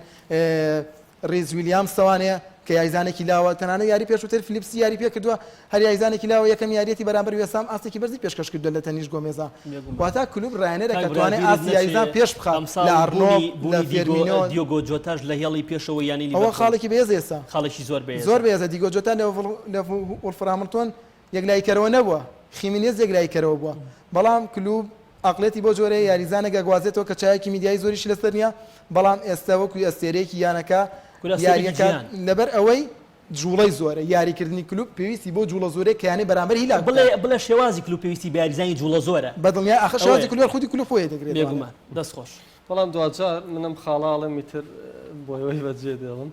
B: ڕیس ویلیامسەوانەیە کە یاریزانێکی لاوە، تەنانەت یاری پێشووتر فلیپسی یاری پێکردووە، هەر یاریزانێکی لاوە یەکەم یاریەتی بەرامبەر وێستهام ئاستێکی بەرزی پێشکەش کردووە لە تەنیشت گۆمێزا،
A: بێگومان.
B: واتا کلوپ ڕاهێنەرە
A: کاک
B: کە
A: برا
B: توانای
A: بیرت
B: ئاستی
A: نەچێ
B: یاریزان پێش بخات
A: ئەمساڵ
B: لە ئارنۆڵد،
A: بوونی
B: لە
A: بوونی دیگۆ
B: فێرمینۆ،
A: دیۆگۆ جۆتاش لە هێڵی پێشەوەی یانەی
B: ئەوە
A: لیڤەرپوڵ
B: خاڵێکی بەهێزە ئێستا.
A: خاڵێکی زۆر بەهێزە.
B: زۆر بەهێزە، دیگۆ جۆتا لە لە وڵفرهامپتۆن یەکلاییکەرەوە نەبووە، خیمینێز یەکلاییکەرەوە بووە، بەڵام کلوپ ئەقڵیەتی بەو جۆرەیە یاریزانێک ئەگوازێتەوە کە چاوێکی میدیایی زۆریشی لەسەر نییە، بەڵام ئێستا وەکو ئەستێرەیەکی یانەکە
A: کورە ئەستێرەیەکی
B: یارییەکە
A: جیهان.
B: لەبەر ئەوەی جوڵەی زۆرە، یاریکردنی کلوپ پێویستی بەو جوڵە زۆرەیە کە یانەی بەرامبەر هیلاک
A: بڵێ
B: بکات.
A: بڵێ شێوازی کلوپ پێویستی بە یاریزانی جوڵە زۆرە.
B: بە دڵنیایی ئاخر شێوازی
A: ئەوەیە.
B: کلوپ هەر خودی کلوپ خۆی دەگرێتەوە.
A: بێگومان. دەست خۆش.
C: بەڵام دواجار من ئەم خاڵە ئەڵێم ئیتر بۆ ئێوەی بەجێ دێڵم.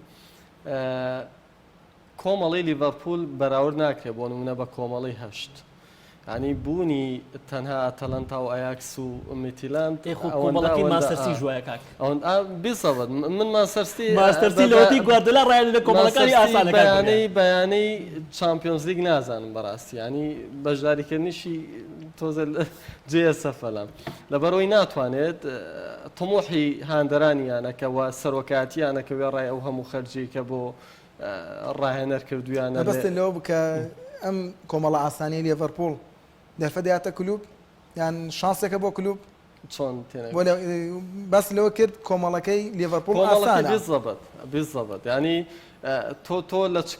C: کۆمەڵەی لیڤەرپوول بەراورد ناکرێت بۆ نمونە بە کۆمەڵەی هەشت یانی بوونی تەنها ئەتەلەنتا و ئەیاکس و میتیلاند
A: ئێ خۆ
C: ئەوەندە
A: کۆمەڵەکەی
C: ئەوەندە
A: مانچستەر
C: ئا
A: سیتیش وایە کاک.
C: ئەوەند ئا بیزەبت من مانچستەر سیتی
A: مانچستەر
C: بە
A: سیتی
C: بە
A: لەوەتەی گواردیۆلا ڕایەنە لە کۆمەڵەکانی
C: مانچستەر سیتی
A: ئاسانە کاک بڕیار.
C: بەیانەی بەیانەی چامپیۆنزلیگ نازانم بەڕاستی یانی بەشداریکردنیشی تۆزێ جێیە سەفەلە لەبەرئەوەی ناتوانێت تموحی هاندەرانی یانەکە و سەرۆکایەتی یانەکە وێڕای ئەو هەموو خەرجیەی کە بۆ ڕاهێنەر کردویانە لێ.
B: مەبەستت لەوە بوو کە ئەم کۆمەڵە ئاسانیەی لێڤەرپوڵ دەرفەت دەیاتە کلوپ یان شانسێکە بۆ کلوپ؟
C: چۆن تێنەگەیشتم؟
B: بۆ باس لەوە کرد کۆمەڵەکەی لیڤەرپوڵ ئاسانە.
C: بالضبط بالضبط یانی تۆ تۆ لە چ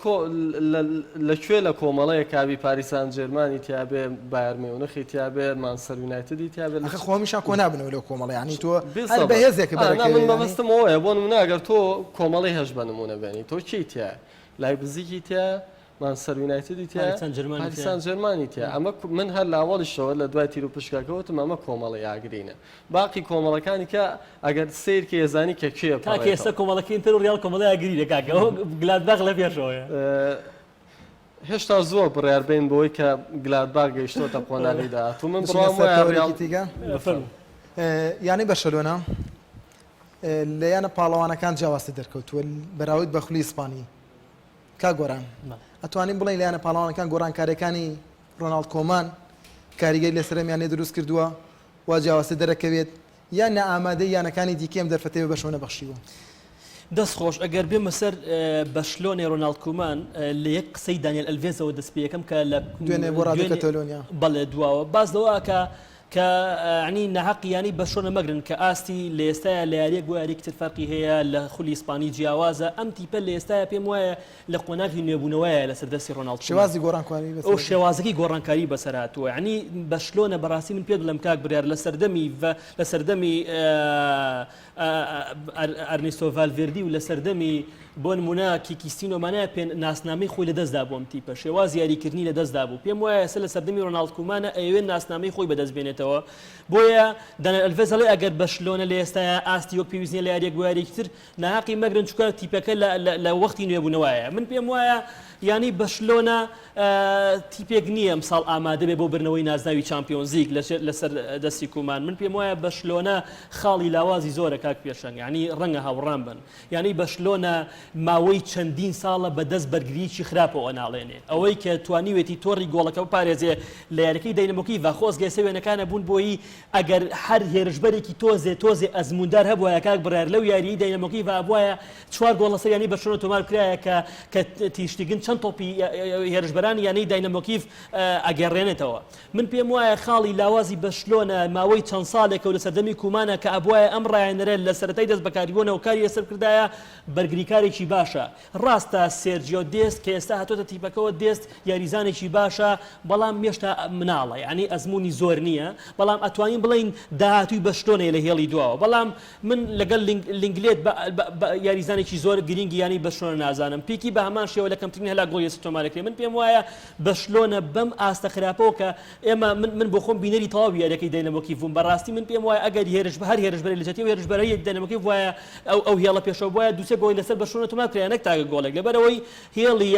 C: لە کوێ لە کۆمەڵەیە کابی پاریسان جێرمانی تیاابێ بایەر میونخی تیاابێ مانسەر یونایتدی تیاابێ
B: ئەخە خۆ هەمیشان کۆ نابنەوە لەو کۆمەڵە یانی تۆ هەر بەهێزێک
C: بەرەکەوێ من مەبەستم ئەوەیە بۆ نمونە ئەگەر تۆ کۆمەڵەی هەش بە نمونە بێنی تۆ کێی تیایە لایبزیگی تیایە مانچستەر یونایتدی تیایە، پاریس سان جێرمانی تیایە. ئەمە من هەر لە ئەوەڵیشەوە لە دوای تیروپشکەکە وتم ئەمە کۆمەڵەی ئاگرینە. باقی کۆمەڵەکانی کە ئەگەر سەیر کەی ئەزانی کە کێ
A: کاکە ئێستا
C: ئەپەڕێتەوە.
A: کۆمەڵەکەی ئینتەر و ڕیاڵ کۆمەڵەی ئاگرینە کاکە ئەوە گلادباخ لە پێشەوەیە.
C: هێشتا زووە بڕیار بەین بەوەی کە گلادباخ گەیشتۆتە قۆناغی داهاتوو. من
B: بچینە
C: بڕوام
B: سەر
C: وایە ڕیاڵ
B: تەوەرێکی تیکە.
A: فەرموو.
B: یانەی بەرشەلۆنە لە یانە پاڵەوانەکان جیاوازتر دەرکەوتووە بەراورد بە خولی ئیسپانی. کاک گۆران ئەتوانین بڵێین لە یانە پاڵەوانەکان گۆڕانکاریەکانی ڕۆناڵد کۆمان کاریگەری لەسەر ئەم یانەیە دروست کردووە و جیاوازتر دەرەکەوێت یان نائامادەی یانەکانی دیکەی ئەم دەرفەتەی بە بەشەوە نەبەخشیوە؟
A: دەست خۆش ئەگەر بێمە سەر بەشلۆنەی ڕۆناڵد کومان لە یەک قسەی دانیێل ئەلڤێزەوە دەست پێ یەکەم کە لە
B: دوێنێ بۆ ڕادیۆ کەتەلۆنیا
A: بەڵێ دواوە باس لەوە ئەکا کە یانی ناهەقی یانەی بەرشلۆنە مەگرن کە ئاستی لە ئێستایا لە یاریەک بۆ یاریەکی تر فەرقی هەیە لە خولی ئیسپانی جیاوازە ئەم تیپە لە ئێستایا پێم وایە لە قۆناغی نوێبوونەوەیە لەسەر دەستی ڕۆناڵد کومان
B: شێوازی گۆڕانکاری بەسەر
A: ئەو شێوازەکەی گۆڕانکاری بەسەر هاتووە یعنی بەرشلۆنە بەڕاستی من پێت بڵێم کاک بڕیار لە سەردەمی لە سەردەمی ئەرنیستۆ ڤالڤێردی و لە سەردەمی بۆ نموونە کیکی ستین ئەمانە پێ ناسنامەی خۆی لەدەست دابوو ئەم تیپە شێوازی یاریکردنی لەدەست دابوو پێم وایە ئێستا لە سەردەمی ڕۆناڵد کومانە ئەیەوێت ناسنامەی خۆی بەدەست بێنێتەوە بۆیە دانیێل ئەلڤێز ئەڵێ ئەگەر بەرشلۆنە لە ئێستایا ئاستی وەک پێویست نییە لە یاریەک بۆ یاریەکی تر ناهەقی مەگرن چونکە تیپەکە لە لە وەختی نوێبوونەوەیە من پێم وایە یانەی بەرشلۆنە تیپێک نییە ئەمساڵ ئامادە بێ بۆ بردنەوەی نازناوی چامپیۆنزلیگ لەسەر دەستی کومان من پێم وایە بەرشلۆنە خاڵی لاوازی زۆرە کاک پێشەنگ یانی ڕەنگە هاوڕام بن یانەی بەرشلۆنە ماوەی چەندین ساڵە بەدەست بەرگرییەکی خراپەوە ئەناڵێنێ ئەوەی کە توانیوێتی تۆڕی گۆڵەکە بپارێزێ لە یاریەکەی داینەمۆ کیێڤ خۆزگە ئێستا وێنەکانە بوون بۆی ئەگەر هەر هێرشبەرێکی تۆزێ تۆزێ ئەزمووندار هەبوایە کاک بڕیار لەو یاریەی داینەمۆ کیێڤ ئەبوایە چوار گۆڵ لەسەر یانەی بەرشلۆنە تۆمار کرایە کە کە تیرشتیگن چەند تۆپی هێرشبەرانی یانەی داینەمۆ کیێڤ ئەگەڕێنێتەوە. من پێم وایە خاڵی لاوازی بەرشلۆنە ماوەی چەند ساڵێکە و لە سەردەمی کومانە کە ئەبوایە ئەم ڕاهێنەرە لە سەرەتای دەست بەکاربوونەوە کاری لەسەر بکردایە بەرگریکارێکی باشە ڕاستە سێرجیۆ دێست کە ئێستا هاتۆتە تیپەکەوە دێست یاریزانێکی باشە بەڵام هێشتا مناڵە یانی ئەزموونی زۆر نییە بەڵام ئەتوانین بڵێین داهاتووی بەرشلۆنەیە لە هێڵی دواوە بەڵام من لەگەڵ لینگلێت بە یاریزانێکی زۆر گرینگی یانەی بەرشلۆنە نازانم. پیکی بە هەمان شێوە لە کەمترین هەلا گۆڵی لەسەر تۆمار دەکرێت. من پێم وایە بەرشلۆنە بەم ئاستە خراپەوە کە ئێمە من من بۆ خۆم بینەری تەواوی یاریەکەی داینەمۆ کیێڤ بووم بەڕاستی من پێم وایە ئەگەر هێرش هەر هێرشبەرێک لە جیاتی ئەو هێرشبەرەی داینەمۆ کیێڤ وایە ئەو ئەو هێڵە پێشەوە بوایە دوو سێ گۆڵی لەسەر بەرشلۆنە تۆمار کرایە نەک تاکە گۆڵێک لەبەرئەوەی هێڵی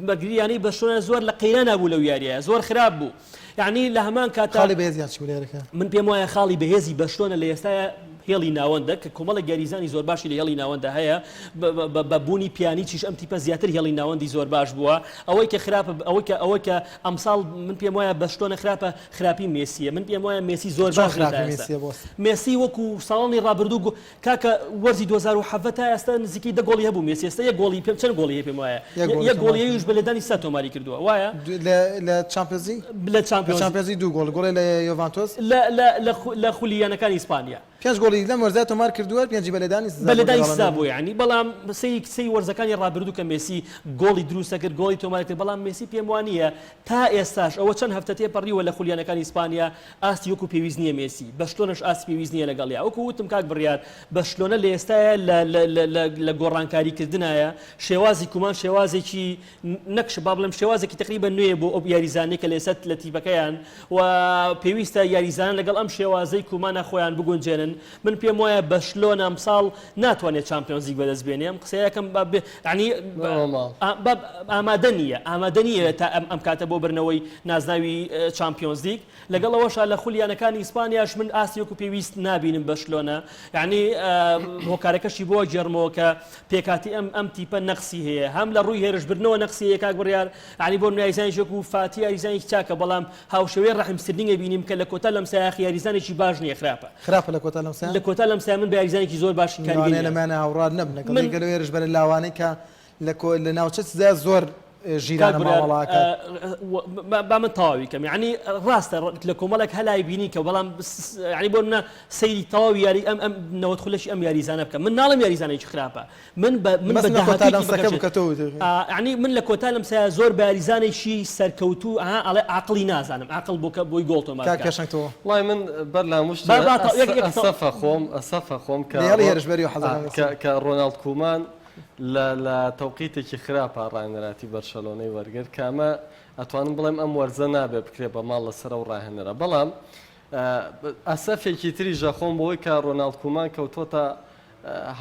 A: بەرگری یانەی بەرشلۆنە زۆر لە قەیرانا بوو لەو یاریە زۆر خراپ بوو. یەعنی لە هەمان کاتا.
B: خاڵی بەهێزیان چی بوو لە یاریەکە؟
A: من پێم وایە خاڵی بەهێزی بەرشلۆنە لە ئێستایا هێڵی ناوەندە کە کۆمەڵێک یاریزانی زۆر باشی لە هێڵی ناوەندە هەیە بە بوونی پیانیچیش ئەم تیپە زیاتر هێڵی ناوەندی زۆر باش بووە ئەوەی کە خراپە ئەوەی کە ئەوەی کە ئەمساڵ من پێم وایە بەرشلۆنە خراپە خراپی مێسیە من پێم وایە مێسی زۆر باش
B: خراپی مێسیە بۆس
A: مێسی وەکو ساڵانی ڕابردوو کاکە وەرزی 2017 تا ئێستا نزیکەی دە گۆڵی هەبوو مێسی ئێستا یەک گۆڵی پێم چەند گۆڵی هەیە پێم وایە یەک گۆڵی هەیە بە لێدانی سا تۆماری کردووە وایە
B: لە چامپیۆنزی
A: لە
B: چامپیۆنزی دوو گۆڵ گۆڵێ لە یۆڤانتۆس
A: لە لە لە خولی یانەکانی ئیسپانیا
B: پێنج گۆڵی لەم وەرزە تۆمار کردووە پێنجی بە لێدانی
A: سزا بە لێدانی سزا بوو یعنی بەڵام سەی سەی وەرزەکانی ڕابردوو کە مێسی گۆڵی دروست کرد گۆڵی تۆمار کرد بەڵام مێسی پێم وانییە تا ئێستاش ئەوە چەند هەفتە تێپەڕیوە لە خولی یانەکانی ئیسپانیا ئاستی وەکو پێویست نییە مێسی، بەرشلۆنەش ئاستی پێویست نییە لەگەڵیا، وەکو وتم کاک بڕیار بەرشلۆنە لە ئێستایا لە لە لە لە لە گۆڕانکاری کردنایە، شێوازی کومان شێوازێکی نەک با بڵێم شێوازێکی تەقریبەن نوێیە بۆ ئەو یاریزانانەی کە لە ئێستا لە تیپەکەیان و پێویستە یاریزانان لەگەڵ ئەم شێوازەی کومانە خۆیان بگونجێنن، من پێم وایە بەرشلۆنە ئەمساڵ ناتوانێت چامپیۆنزلیگ بەدەست بێنێ، ئەم قسەیە یەکەم با بێ یانی با ئامادە نییە ئامادە نییە تا ئەم ئەم کاتە بۆ بردنەوەی نازناوی چامپیۆنزلیگ لەگەڵ ئەوەشا لە خولی یانەکانی ئیسپانیاش من ئاستی وەکو پێویست نابینم بەرشلۆنە یعنی هۆکارەکەشی بۆ گێڕمەوە کە پێکاتی ئەم ئەم تیپە نەقسی هەیە هەم لە ڕووی هێرشبردنەوە نەقسی هەیە کاک بڕیار یعنی بۆ یاریزانێکی وەکو فاتی یاریزانێکی چاکە بەڵام هاوشێوەی ڕەحیم سترلینگ بینیم کە لە کۆتا لەمسایاخ یاریزانێکی باش نییە خراپە
B: خراپە لە کۆتا لەمسایە
A: لە کۆتا لەمسایە من بە یاریزانێکی زۆر باش
B: کاریگەری لەمانە هاوڕا نەبن لەگەڵ هێرشبەرە لاوانەی کە لە کۆ لە ناوچە سزا زۆر. ژیرانە مامەڵە ئەکات.
A: با من تەواوی کەم یعنی ڕاستە لە کۆمەڵێک هەلای بینی کە بەڵام یعنی بۆ منە سەیری تەواوی یاری ئەم ئەم 90 خولەکی ئەم یاریزانە بکە من ناڵم یاریزانێکی خراپە من بە من بە داهاتوویەکی
B: لەمسەکە بکە تۆ
A: یعنی من لە کۆتا لەمسەیە زۆر بە یاریزانێکی سەرکەوتوو ئەها ئەڵێ عاقڵی نازانم عاقڵ بۆ کە بۆی گۆڵ تۆمار
B: کاک پێشەنگ تۆ
C: وەڵای من بەر لە هەموو شتێ ئەسەفە خۆم ئەسەفە خۆم کە
B: هێڵی هێرشبەری و حەزەکەم
C: کە ڕۆناڵد کومان لە لە تەوقیتێکی خراپا ڕاهێنەراتی بەرشەلۆنەی وەرگرت کە ئەمە ئەتوانم بڵێم ئەم وەرزە نابێ بکرێ بە ماڵ لەسەر ئەو ڕاهێنەرە بەڵام ئەسەفێکی تریش ئەخۆم بەوەی کە ڕۆناڵد کومان کەوتۆتە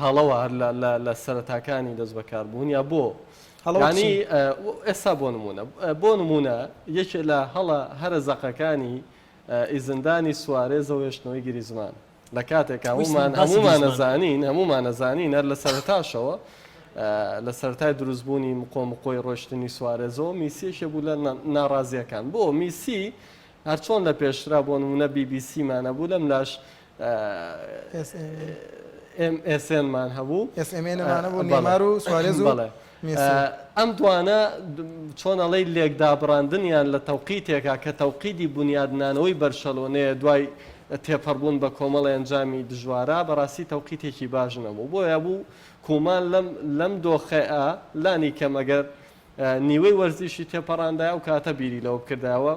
C: هەڵەوە هەر لە لە لە سەرەتاکانی دەست بەکاربوون یا بۆ
B: هەڵەوە
C: ینی
B: چی؟
C: ئێستا بۆ نمونە بۆ نمونە یەکێ لە هەڵە هەرە زەقەکانی ئیزندانی سوارێزەوە هێشتنەوەی گریزمان لە کاتێکا هەموومان هەموومان ئەزانین هەموومان ئەزانین هەر لە سەرەتاشەوە لە سەرەتای دروستبوونی مقۆ مقۆی ڕۆشتنی سوارێزەوە میسی یەکێ بوو لە ناڕازیەکان بۆ میسی هەرچۆن لە پێشترا بۆ نمونە بی بی سی مان هەبوو لەم لاش ئێم ئێس ئێن مان هەبوو
B: ئێس ئێم ئێن مان هەبوو نێمار و سوارێز و
C: بەڵێ ئەم دوانە چۆن ئەڵێی لێکدابڕاندنیان لە تەوقیتێکا کە تەوقیدی بونیادنانەوەی بەرشەلۆنەیە دوای تێپەڕبوون بە کۆمەڵێ ئەنجامی دژوارا بەڕاستی تەوقیتێکی باش نەبوو بۆیە بوو کومان لەم لەم دۆخەیا لانی کەم ئەگەر نیوەی وەرزیشی تێپەڕاندایە ئەو کاتە بیری لەوە بکردایەوە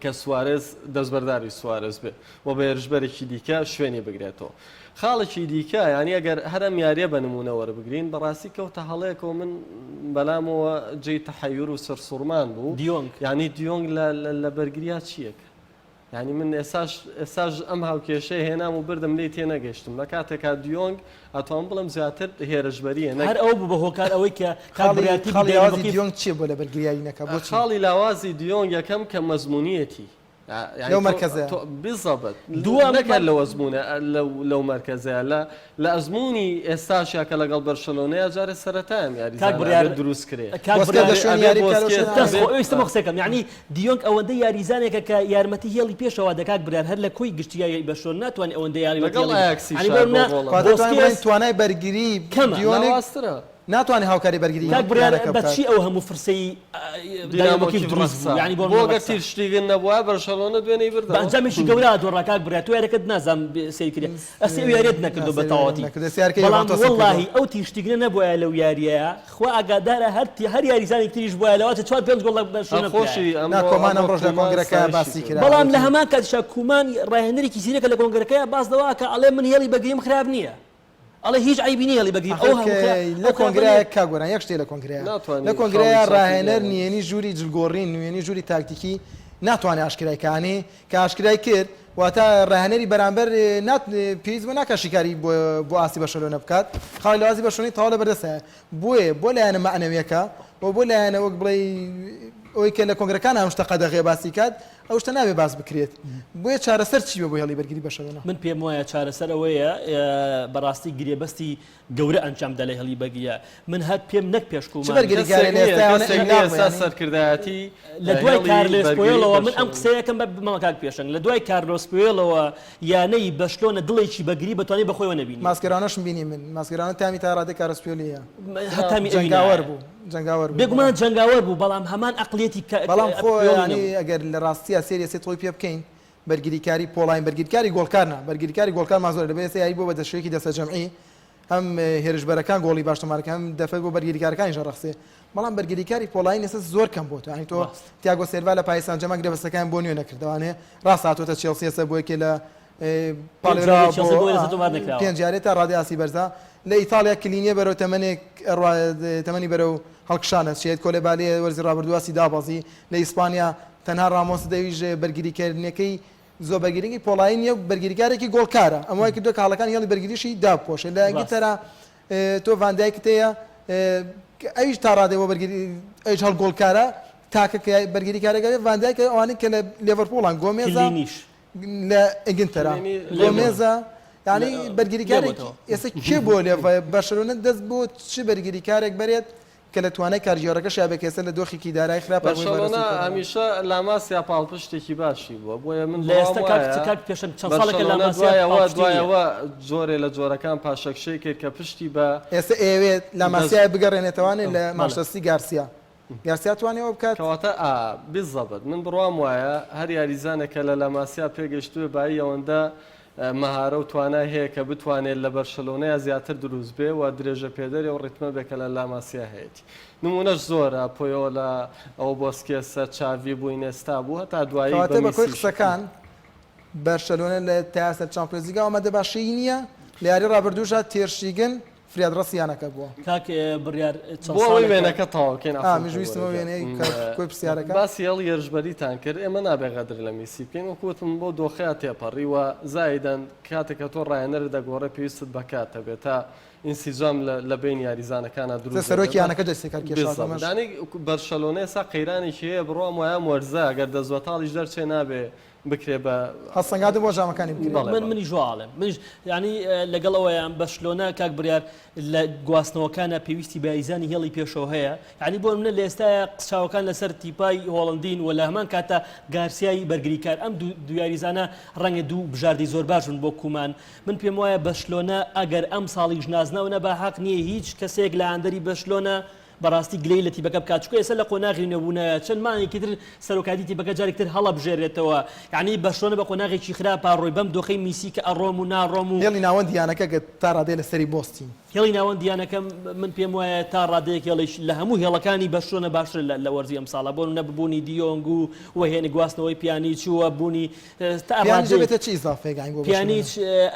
C: کە سوارێز دەستبەرداری سوارێز بێ و بە هێرشبەرێکی دیکە شوێنی بگرێتەوە. خاڵێکی دیکە یانی ئەگەر هەر ئەم یارییە بە نموونە وەربگرین بەڕاستی کەوتە هەڵەیەکەوە من بەلامەوە جێی تەحەیور و سەرسوڕمان بوو
A: دیۆنگ.
C: یانی دیۆنگ لە لە بەرگریا چییەکە؟ یانی من ئێساش ئێساش ئەم هاوکێشەیە هێنام و بردم لێی تێنەگەیشتم لە کاتێکا دیۆنگ ئەتوانم بڵێم زیاتر هێرشبەرییە نەک
A: هەر ئەوە بوو بە هۆکار ئەوەی کە کاک
B: خاڵی
A: بڕیار تیپی
B: خاڵی لاوازی
A: داینەمۆ
B: دیۆنگ چییە بۆ لە بەرگریاری نەکا بۆچی؟
C: خاڵی لاوازی دیۆنگ یەکەم کە مەزموونیەتی یانی
B: لەو
C: تۆ
B: مەرکەزەیە.
C: تۆ بالضبط
A: دووەم
C: نەک هەر لەو ئەزموونە لەو لەو مەرکەزەیە لە لە ئەزموونی ئێستاشیا کە لەگەڵ بەرشەلۆنەیە جارێ سەرەتای ئەم
A: کاک
C: یاریزانە
A: بڕیار
C: ئەبێ دروست کرێ
A: کاک
B: بۆسکێت
A: بڕیار
B: لە شوێنی
C: ئەبێ
B: یاری بکا لەو
C: بۆسکێت
B: شوێنە
A: دەست
C: ئەبێ
A: خۆ ئێستا قسە کەم یعنی دیۆنگ ئەوەندە یاریزانێکە کە یارمەتی هێڵی پێشەوە دەکات بڕیار هەر لە کۆی گشتی یاری بەرشلۆنە ناتوانێت ئەوەندە یارمەتی
C: لەگەڵ
A: هێڵی یعنی
C: ئایاکسیشا
A: بۆ
C: بەو
A: منە
C: ڕۆڵە
B: کەواتە توانین
A: بۆسکێس
B: بڵێین توانای بەرگری
A: کەمە
B: دیۆنگ
C: لاوازترە.
B: ناتوانێت هاوکاری بەرگری
A: کاک بڕیار
B: یانەکە
A: بە
B: بکات.
A: چی ئەو هەموو فرسەی
C: دینامۆ
A: داینامۆ کیف
C: کیف
A: دروست
C: ڕەخسا
A: بوو یعنی بۆ
C: بۆ
A: منە
C: گەر
A: ڕەخسا
C: تیر شتیگن نەبوایە بەرشەلۆنە دوێنێی
A: بە
C: بردەوە.
A: ئەنجامێکی گەورە دۆڕا کاک بڕیار تۆ یاریەکەت نازانم سەیر کردی ئەسێ ئەو یاریەت نەکردو بە تەواوەتی بەڵام وەڵاهی ئەو تیشتیگنە نەبوایە لەو یاریەیە خوا ئاگادارە هەر هەر یاریزانێک تریش بوایە لەواتە چوار پێنج گۆڵ لە بەرشلۆنە
C: خۆشی
A: بکرایە.
B: نا کۆمان ئەمڕۆش لە کۆنگرەکە باسی کرا
A: بەڵام لە هەمان کاتیشا کومان ڕاهێنەرێکی زیرەکە لە کۆنگرەکەیا باس لەوە ئەکا ئەڵێ من هێڵی بەرگریم خراپ نییە ئەڵێ هیچ عەیبی نییە هێڵی بەرگریم ئەو
B: ئاخر
A: هەموو
B: کە
A: خرا
B: لە
A: ئەو خراپە
B: کۆنگرە
A: نییە.
B: کاک گۆران یەک شتێ لە کۆنگرەیە
C: ناتوانانی
B: لە کۆنگرەیە
C: خاڵی چاپی
B: ڕاهێنەر
C: بێنێت.
B: نهێنی ژووری جلگۆڕین نهێنی ژووری تاکتیکی ناتوانێ ئاشکرای کا یانی کە ئاشکرای کرد واتە ڕاهێنەری بەرامبەر نات پێویست بۆ ناکات شیکاری بۆ بۆ ئاستی بەرشەلۆنە بکات خاڵی لاوازی بەرشەلۆنەی تەواو لەبەردەستایە بۆیە بۆ لایەنە مەعنەویەکە و بۆ لایەنە وەک بڵێی ئەوەی کە لە کۆنگرەکان ئەم شتە قەدەغەیە باسی کات ئەو شتە نابێ باس بکرێت بۆیە چارەسەر چی بێ بۆ هێڵی بەرگری بەرشەلۆنە؟
A: من پێم وایە چارەسەر ئەوەیە بەڕاستی گرێبەستی گەورە ئەنجام دا لە هێڵی بەرگریە من هەر پێم نەک پێش
B: چ
A: کومان
B: بەرگریکارێ
C: کەسێک
B: لە
C: نییە
B: ئێستا ئەوانە
C: کەسێک نییە
B: ئیملاق
C: ئێستا
B: یانی
C: سەرکردایەتی
A: لە دوای
C: هێڵی
A: کارلێس
C: بەرگری
A: پوێڵەوە من ئەم
C: بەرشەلۆنە
A: قسەیەکەم بە مامە کاک پێشەنگ لە دوای کارلۆس پوێڵەوە یانەی بەشلۆنە دڵێکی بەگری بەتوانای بەخۆیەوە نەبینیوە.
B: ماسکێرانۆشم بینی من ماسکێرانۆ تامی تا ڕادەی کارلۆس پوێلی هەیە
A: هەر تامی ئەوی
B: جەنگاوەر
A: نایە.
B: بوو جەنگاوەر بوو
A: بێگومان
B: بەڵام
A: جەنگاوەر بوو بەڵام هەمان ئەقلیەتی کە
B: بەڵام خۆ
A: پوێڵی
B: یانی
A: نەبوو.
B: ئەگەر لە ڕاستیا سەیری ئێستا تۆی پێ بکەین بەرگریکاری پۆڵاین بەرگریکاری گۆڵکار نا بەرگریکاری گۆڵکارمان زۆرە لەبەر ئێستا یاری بووە بە دەستشێکی دەستەجەمعی هەم هێرشبەرەکان گۆڵی باش تۆمار دەکەن هەم دەرفەت بۆ بەرگریکارەکانیش ئەڕەخسێ بەڵام بەرگریکاری پۆڵاین ئێستا زۆر کەم بۆتە یانی تۆ
A: ڕاست.
B: تیاگۆ سێلڤا لە پاریس سانجێرمان گرێبەستەکان بۆ نوێ نەکردەوانێ ڕاست هاتووەتە چێڵسی ئێستا بۆ یەکێ لە
A: پێنج یاریی
B: پاڵێوراوە بۆ
A: چێڵسی بۆ ئێستا تۆمار نەکراوە.
B: پێنج یاریە تا ڕادەی ئاستی بەرزە لە ئیتاڵیا کلینیە بەرەو تەمەنێک ئەڕوا تەمەنی بەرەو هەڵکشان ئەچێت کۆلێبالێ وەرزی ڕابردوو ئاستی دابەزی لە ئیسپانیا تەنها ڕامۆس دەویش بەرگریکردنەکەی زۆر بەرگریی پۆڵایی نییە و بەرگریکارێکی گۆڵکارە، ئەمە وای کردووە کە هەڵەکانی هێڵی بەرگریشی دابپۆشێت. لە
A: ڕاستە.
B: ئینگلتەرا تۆ ڤان دایکت هەیە کە ئەویش تا ڕادەیەک بۆ بەرگری ئەویش هەڵ گۆڵکارە، تاکە کە بەرگریکارێک هەبێت ڤان دایکە، ئەوانەی کە لە لێڤەرپوڵن گۆمێزە
A: کلینیش.
B: لە ئینگلتەرا
C: کلینی
B: گۆمێزە یانی
A: لێ
B: بەرگریکارێک
A: بۆتەوە.
B: ئێستا کێ بۆ لێڤ بەرشەلۆنە دەست بۆ چ بەرگریکارێک بەرێت کە لە توانای کارگێڕەکەشیا بێت کە ئێستا لە دۆخێکی دارایی خراپە بۆی ڤایرۆسی
C: بەرشەلۆنە
B: کۆرۆنا.
C: هەمیشە لاماسیا پاڵپشتێکی باشی بووە بۆیە من
A: لە
C: بڕوام
A: ئێستا کاک
C: وایە
A: کاک پێشەنگ چەند ساڵێکە
C: بەرشەلۆنە
A: لاماسیا
C: دوایەوە
A: پاڵپشتی نییە.
C: دوایەوە جۆرێ لە جۆرەکان پاشەکشەی کرد کە پشتی بە
B: ئێستا ئەیەوێت
C: دەست
B: لاماسیای بگەڕێنێتەوانێ لە
A: بەڵێ.
B: مانچستەر سیتی گارسیا. گارسیا توانی ئەوە بکات؟
C: کەواتە ئا بالضبط من بڕوام وایە هەر یاریزانێک کە لە لاماسیا پێگەیشتبێ بایی ئەوەندە مەهارە و توانای هەیە کە بتوانێت لە بەرشەلۆنەیا زیاتر دروست بێ و درێژە پێدەری ئەو ڕیتمە بێ کە لە لاماسیا هەیەتی نمونەش زۆرە پۆیۆلە ئەوە بۆسکێسە چاڤی بوو ئینێستا بوو هەتا دوایی بە
B: کەواتە بە کۆی
C: میسیش.
B: قسەکان بەرشەلۆنە لە تا سەر چامپیۆنزلیگا ئامادە باشیی نییە، لە یاری ڕابردووشا تێرشتیگن فریادڕەسی یانەکە بووە.
A: کاک بڕیار چەند
C: بۆ ئەوەی
A: ساڵێکە.
C: وێنەکە تەواو کەین
B: ئا
C: عەفوم
B: منیش
C: کە
B: ویستم ئەو
C: وەرە
B: وێنەیەی کە کۆی پرسیارەکە.
C: باسی هێڵی هێرشبەریتان کرد ئێمە نابێ غەدر لە میسی بکەین وەکو وتم بەو دۆخەیا تێپەڕی و زائیدەن کاتێک کە تۆ ڕاهێنەرت دەگۆڕێ پێویستت بە کات هەبێ تا ئینسیجام لە لە بەینی یاریزانەکانا دروست دەبێ
B: سەرۆکی
C: بە
B: یانەکە دەستی کار کێشاوە
C: بالضبط
B: ئەمەش.
C: دانەی بەرشەلۆنە ئێستا قەیرانێکی هەیە بڕوام وایە ئەم وەرزە ئەگەر دەستبەتاڵیش دەرچێ نابێ بکرێ بە
B: هەڵسەنگاندن بۆ ئەنجامەکانی بکرێ.
C: بەڵێ
A: من
C: بەڵێ.
A: منیش وا ئەڵێم منیش یانی لەگەڵ ئەوەیان بەرشلۆنە کاک بڕیار لە گواستنەوەکانە پێویستی بە یاریزانی هێڵی پێشەوە هەیە یانی بۆ نمونە لە ئێستایا چاوەکان لەسەر تیپای هۆڵندین و لە هەمان کاتا گارسیای بەرگریکار ئەم دوو دوو یاریزانە ڕەنگە دوو بژاردەی زۆر باش بن بۆ کومان من پێم وایە بەرشلۆنە ئەگەر ئەمساڵیش نازناو نەبا هەق نییە هیچ کەسێک لە هاندەری بەرشلۆنە بەڕاستی گلەیی لە تیپەکە بکات چونکە ئێستا لە قۆناغی نوێبوونایە چەند مانگێکی تر سەرۆکایەتی تیپەکە جارێکی تر هەڵەبژێرێتەوە یانی بەرشلۆنە بە قۆناغێکی خراپا ڕۆی بەم دۆخەی میسی کە ئەڕۆم و ناڕۆم و
B: هێڵی ناوەندی یانەکە گەر تا ڕادەیە لەسەری بۆستین.
A: هێڵی ناوەندی یانەکە من پێم وایە تا ڕادەیەک هێڵیش لە هەموو هێڵەکانی بەرشلۆنە باشترە لە وەرزی ئەمساڵا بۆ نمونە بوونی دیۆنگ و و هێنی گواستنەوەی پیانیچ و بوونی تا
B: پیانیچ
A: ڕادەیەک
B: دەبێتە چ ئیزافەیەک یانی بۆ بەرشلۆنە؟
A: پیانیچ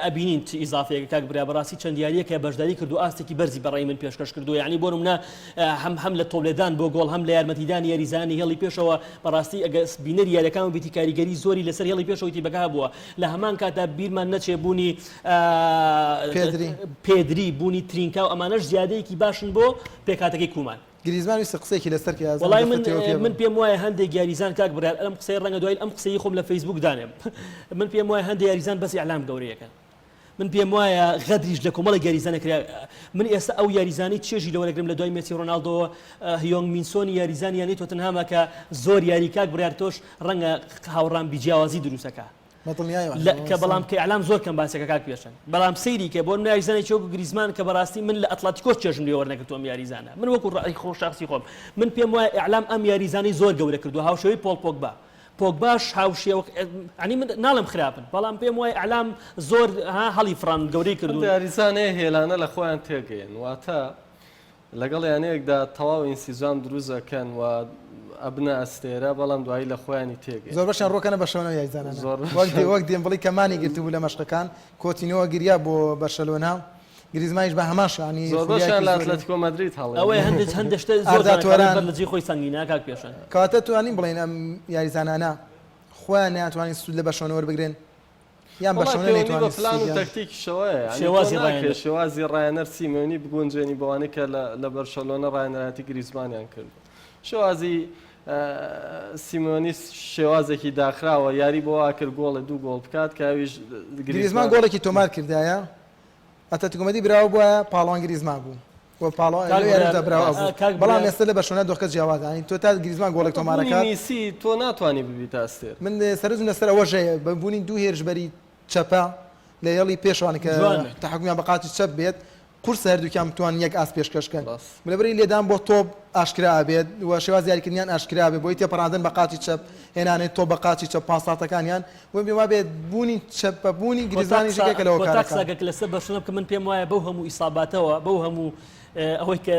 A: ئەبینین چ ئیزافەیەکە کاک برا بەڕاستی چەند یارییەکە بەشداری کردو ئاستێکی بەرزی بەڕای من پێشکەش کردووە یانی بۆ نمونە هەم هەم لە تۆپلێدان بۆ گۆڵ هەم لە یارمەتیدانی یاریزانانی هێڵی پێشەوە بەڕاستی ئەگەر بینەری یاریەکان بیتی کاریگەری زۆری لەسەر هێڵی پێشەوەی تیپەکە هەبووە لە هەمان کاتا بیرمان نەچێ بوونی
B: پێدری.
A: پێدری بوونی ترینکاو ئەمانەش زیادەیەکی باشن بۆ پێکهاتەکەی کومان.
B: گریزمان ویستی قسەیەکی لەسەر کە یازدەم
A: وەڵای من
B: دەرفەتی ئەوە پێ
A: من
B: بم.
A: پێم وایە هەندێک یاریزان کاک بڕیار ئەم قسەیە ڕەنگە دوای ئەم قسەی خۆم لە فەیسبوک دانێم من پێم وایە هەندێک یاریزان بەس ئیعلام گەورەیەکەن من پێم وایە غەدریش لە کۆمەڵێک یاریزانە کرا من ئێستا ئەو یاریزانی چێژی لەوە دەگرم لە دوای مێسی ڕۆناڵدۆوە هیۆنگ مینسۆنی یاریزانی یانەی تۆتنهامە کە زۆر یاری کاک بڕیار تۆش ڕەنگە هاوڕام بی جیاوازی دروستەکە
B: بە دڵنیایەوە
A: لە کە بەڵام کە ئیعلام زۆر کەم باسێکە کاک پێشەنگ بەڵام سەیری کە بۆ نمونە یاریزانێکی وەکو گریزمان کە بەڕاستی من لە ئەتلەتیکۆش چێژم لێ وەرنەگرتووە ئەم یاریزانە من وەکو ڕەئی خۆ شەخسی خۆم من پێم وایە ئیعلام ئەم یاریزانەی زۆر گەورە کردووە هاوشێوەی پۆڵ پۆگبا پۆگباش هاوشێوە یانی من ناڵێم خراپن بەڵام پێم وایە ئیعلام زۆر ها هەڵی فڕان گەورەی کردوون.
C: هەندێ یاریزان هەیە هێلانە لە خۆیان تێگەیەن واتە لەگەڵ یانەیەکدا تەواو ئینسیجام دروست ئەکەن و ئەبنە ئەستێرە بەڵام دوایی لە خۆیانی تێگەین.
B: زۆربەشیان ڕۆکەنە بەرشەلۆنە یاریزانانە
C: زۆربەشیان.
B: وەک دێ وەک دێمبڵی کە مانی گرتبوو لە مەشقەکان کۆتینۆ گریا بۆ بەرشەلۆنە گریزمانیش بە هەمان شانی
C: زۆربەشیان
B: خولیایەکی
C: لە
B: زۆری
C: ئەتلەتیکۆ مەدرید هەڵێن.
A: ئەوەیە هەندێک هەندێک شتە زۆر
B: ئاردا
A: جوانە کە
B: تۆران.
A: بەر لە جێی خۆی سەنگینە کاک پێشەنگ.
B: کەواتە توانین بڵێین ئەم یاریزانانە خۆیان نەیانتوانی سوود لە بەرشەلۆنە وەربگرن یان
C: وەڵا
B: بەرشەلۆنە
C: پەیوەندی بە
B: نەیتوانی
C: پلان و
B: سوودیان
C: تەکتیکیشەوە هەیە یانی تۆ
A: شێوازی
C: ناکرێت
A: ڕاهێنەر.
C: شێوازی ڕاهێنەر سیمێۆنی بگونجێنی بەوانەی کە لە لە بەرشەلۆنە ڕاهێنەرایەتی گریزمانیان کردووە شێوازی سیمۆنی شێوازێکی داخراوە یاری بۆ وا کرد گۆڵێ دوو گۆڵ بکات کە ئەویش
B: گریزمان
C: گریزمان
B: گۆڵێکی تۆمار کردایە ئەتلەتیکۆ مەدرید براوە بوایە پاڵەوان گریزمان بوو و پاڵەوان
A: کاک
B: لەو یاریشدا
A: بڕیار
B: براوە بوو
A: کاک
B: بەڵام
A: بڕیار
B: ئێستا لە بەرشەلۆنە دۆخەکە جیاوازە یانی تۆ تا گریزمان گۆڵێک
C: بە
B: تۆمار
C: بوونی
B: ئەکات
C: میسی تۆ ناتوانی ببیتە ئەستێرە.
B: من سەرنجم لەسەر ئەوەش هەیە بە بوونی دوو هێرشبەری چەپە لە هێڵی پێشوان کە
A: جوانە.
B: تەحەکومیان بە قاچی چەپ بێت قورسە هەردووکیان بتوانن یەک ئاست پێشکەش بکەن
C: ڕاست.
B: لەبری لێدان بۆ تۆپ ئاشکرا ئەبێت و شێوازی یاریکردنیان ئاشکرا بێت بۆی تێپەڕاندن بە قاچی چەپ هێنانەی تۆپ بە قاچی چەپ پاساتەکانیان و پێم وابێت بوونی چەپە بوونی
A: کۆتا
B: گریزمانیش
A: قسە
B: یەکێکە لە
A: کۆتا
B: هۆکارەکان.
A: قسە گەر لەسەر بەرشلۆنە بکەم من پێم وایە بەو هەموو ئیساباتەوە بەو هەموو ئەوەی کە